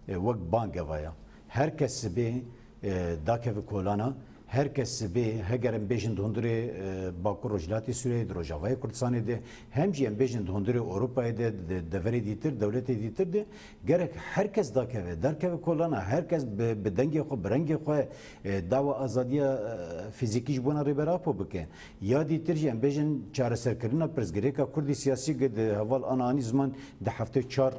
e, wek bangeva ya. Her kes sibê, e, dakeve kolana, her kes sibê, heger em bêjin di hundirê, e, Bakur Rojhilatê Sûriyeyê, di Rojavayê Kurdistanê de, hem jî em bêjin di hundirê Ewropayê de, di deverê dîtir, dewletê dîtir de, gerek her kes dakeve, derkeve kolana, her kes bi, bi dengê xwe, bi rengê xwe, e, dawa azadiya, e, fîzîkî ji bona Rêber Apo bike. Ya dîtir jî em bêjin çareserkirina pirsgirêka Kurdî siyasî ge di heval ana anî ziman di heftê û çar, e,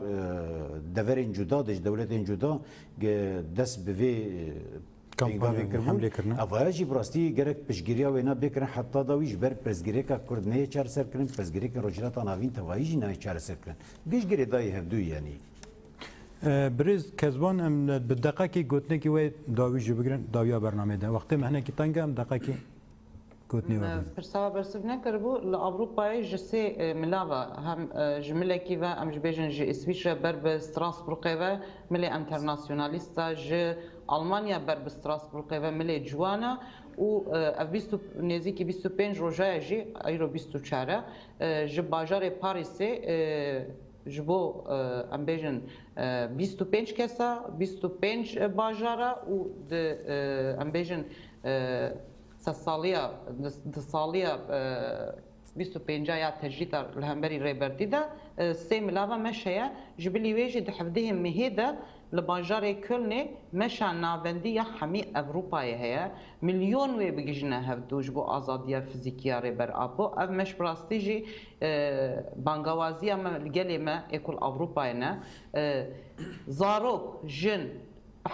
deverên cuda de ji dewletên cuda ge dest bi vê, e, Kampanya pêngavê kiribû. Hemlê kirine. Evaya jî bi rastî gerek piştgiriya wê na bê kirin, heta da wî ji ber pirsgirêka Kurd neyê çareserkirin, pirsgirêkên Rojhilata Navîn tevayî jî nayê çareserkirin. Piştgirê dayê hevdûyî yanî. Birêz Kezban, em bi deqekî gotinekî wê dawî jî bigirin, dawiya bernameyê de. Wextê me hinekî teng e, em deqekî gotinê wê bigrin. Pirsa we bersiv nekiribû. Li Ewropayê ji sê, e, mila ve, hem, e, ji milekî ve, em ji bêjin ji Îsvîçre ber bi Strasbourgê ve milê enternasyonalîsta, ji Almanya ber bi Strasbourgê ve milê ciwana û, e, ev bîst û, nêzîkî bîst û pênc roja ye jî, îro bîst û çar e, e, ji bajarê Parîsê, e, ji bo, e, em bêjin, e, bîst û pênc kesa, bîst û pênc bajara û di, e, em bêjin, e, sedsaliya, di, di saliya, e, bîst û pênca ya tecrîda li hemberî Rêbertî de, e, sê milava meş heye. Ji bilî wê jî di hevdehê mehê de li bajarê Kölnê meşa navendî ya hemî Ewropayê heye. Milyon wê bigihîjine hevdû ji bo azadiya fizîkî ya Rêber Apo. Ev meş bi rastî jî, e, bangawaziya me li gelê me ê ku li Ewropayê ne. E, zarok, jin,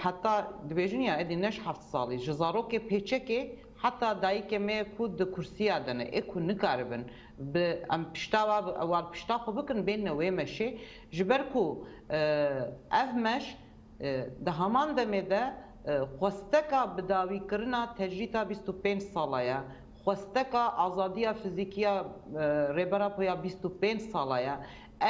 heta dibêjin ya êdî ne ji heft salî, ji zarokê pêçekê heta dayikê me yê ku di kursiya de ne, ê ku nikaribin bi em pişta wa, wan pişta xwe bikin, bênine wê meşê. Ji ber ku, e, ev meş, e, di heman demê de, e, xwesteka bidawîkirina tecrîta bîst û pênc sala ye, xwesteka azadiya fizîkî ya, e, Rêber Apo ya bîst û pênc sala ye.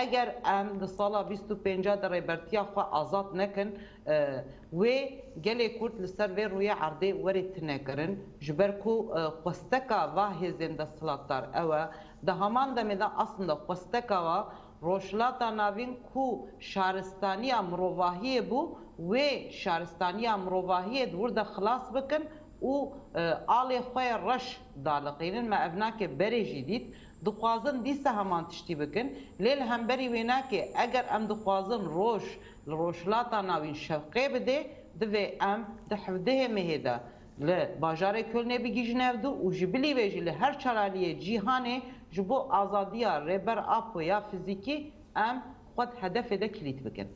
Eger em di sala bîst û pênca de Rêbertiya xwe azad nekin, e, wê gelê Kurd li ser vê rûyê erdê werê tune kirin, ji ber ku, e, xwesteka va hêzên desthilatdar ew e. Di heman demê de aslında xwesteka wa Rojhilata Navîn ku şaristaniya mirovahiyê bû, wê şaristaniya mirovahiyê di wir de xilas bikin û, e, alê xwe yê reş daliqînin. Me evnakê berê jî dît. Dixwazin dîsa heman tiştî bikin. Lê li hemberî wênakê, eger em dixwazin roj li Rojhilata Navîn şewqê bidê, divê em di hevdehê mehê de li bajarê Kölnê bigihîjin hevdû û ji bilî wê jî li her çar aliyê cîhanê ji bo azadiya Rêber Apo ya fizîkî em xwe di hedefê de kilît bikin.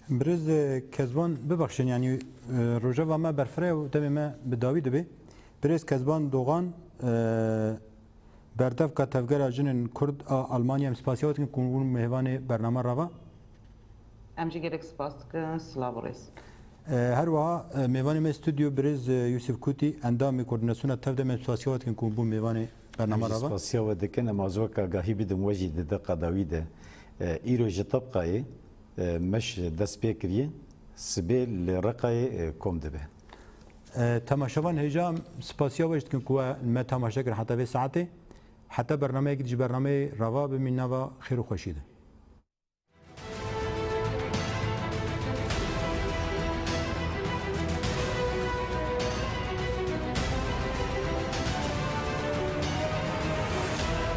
Birêz, e, Kezban, bibexşin, yanî, e, rojeva me berfireh û demê me bi dawî dibe. Birêz Kezban Dogan, e, Berdevka Tevgera Jinên Kurd a Almanya, em spasiya we dikin ku hûn bûn mêvanê bernama Rava. Em jî gelek spas dikin. Silav û rêz. E, her wiha, e, mêvanê me stûdyo birêz, e, Yusuf Kutî, endamê koordînasyona tev de, em spasiya we dikin ku hûn bûn mêvanê bernama Rava. Em jî spasiya we dikin. Em azweka gahî bidin we jî di deqa dawî de. E, îro ji Tebqayê, e, meş dest pê kiriye, sibê li Reqayê, e, kom dibe. E, temaşevan hêja, spasiya we jî dikin ku we me temaşe kir heta vê saetê. Heta bernameyekî ji bernameyê Rava bimîn nava xêr û xweşî de.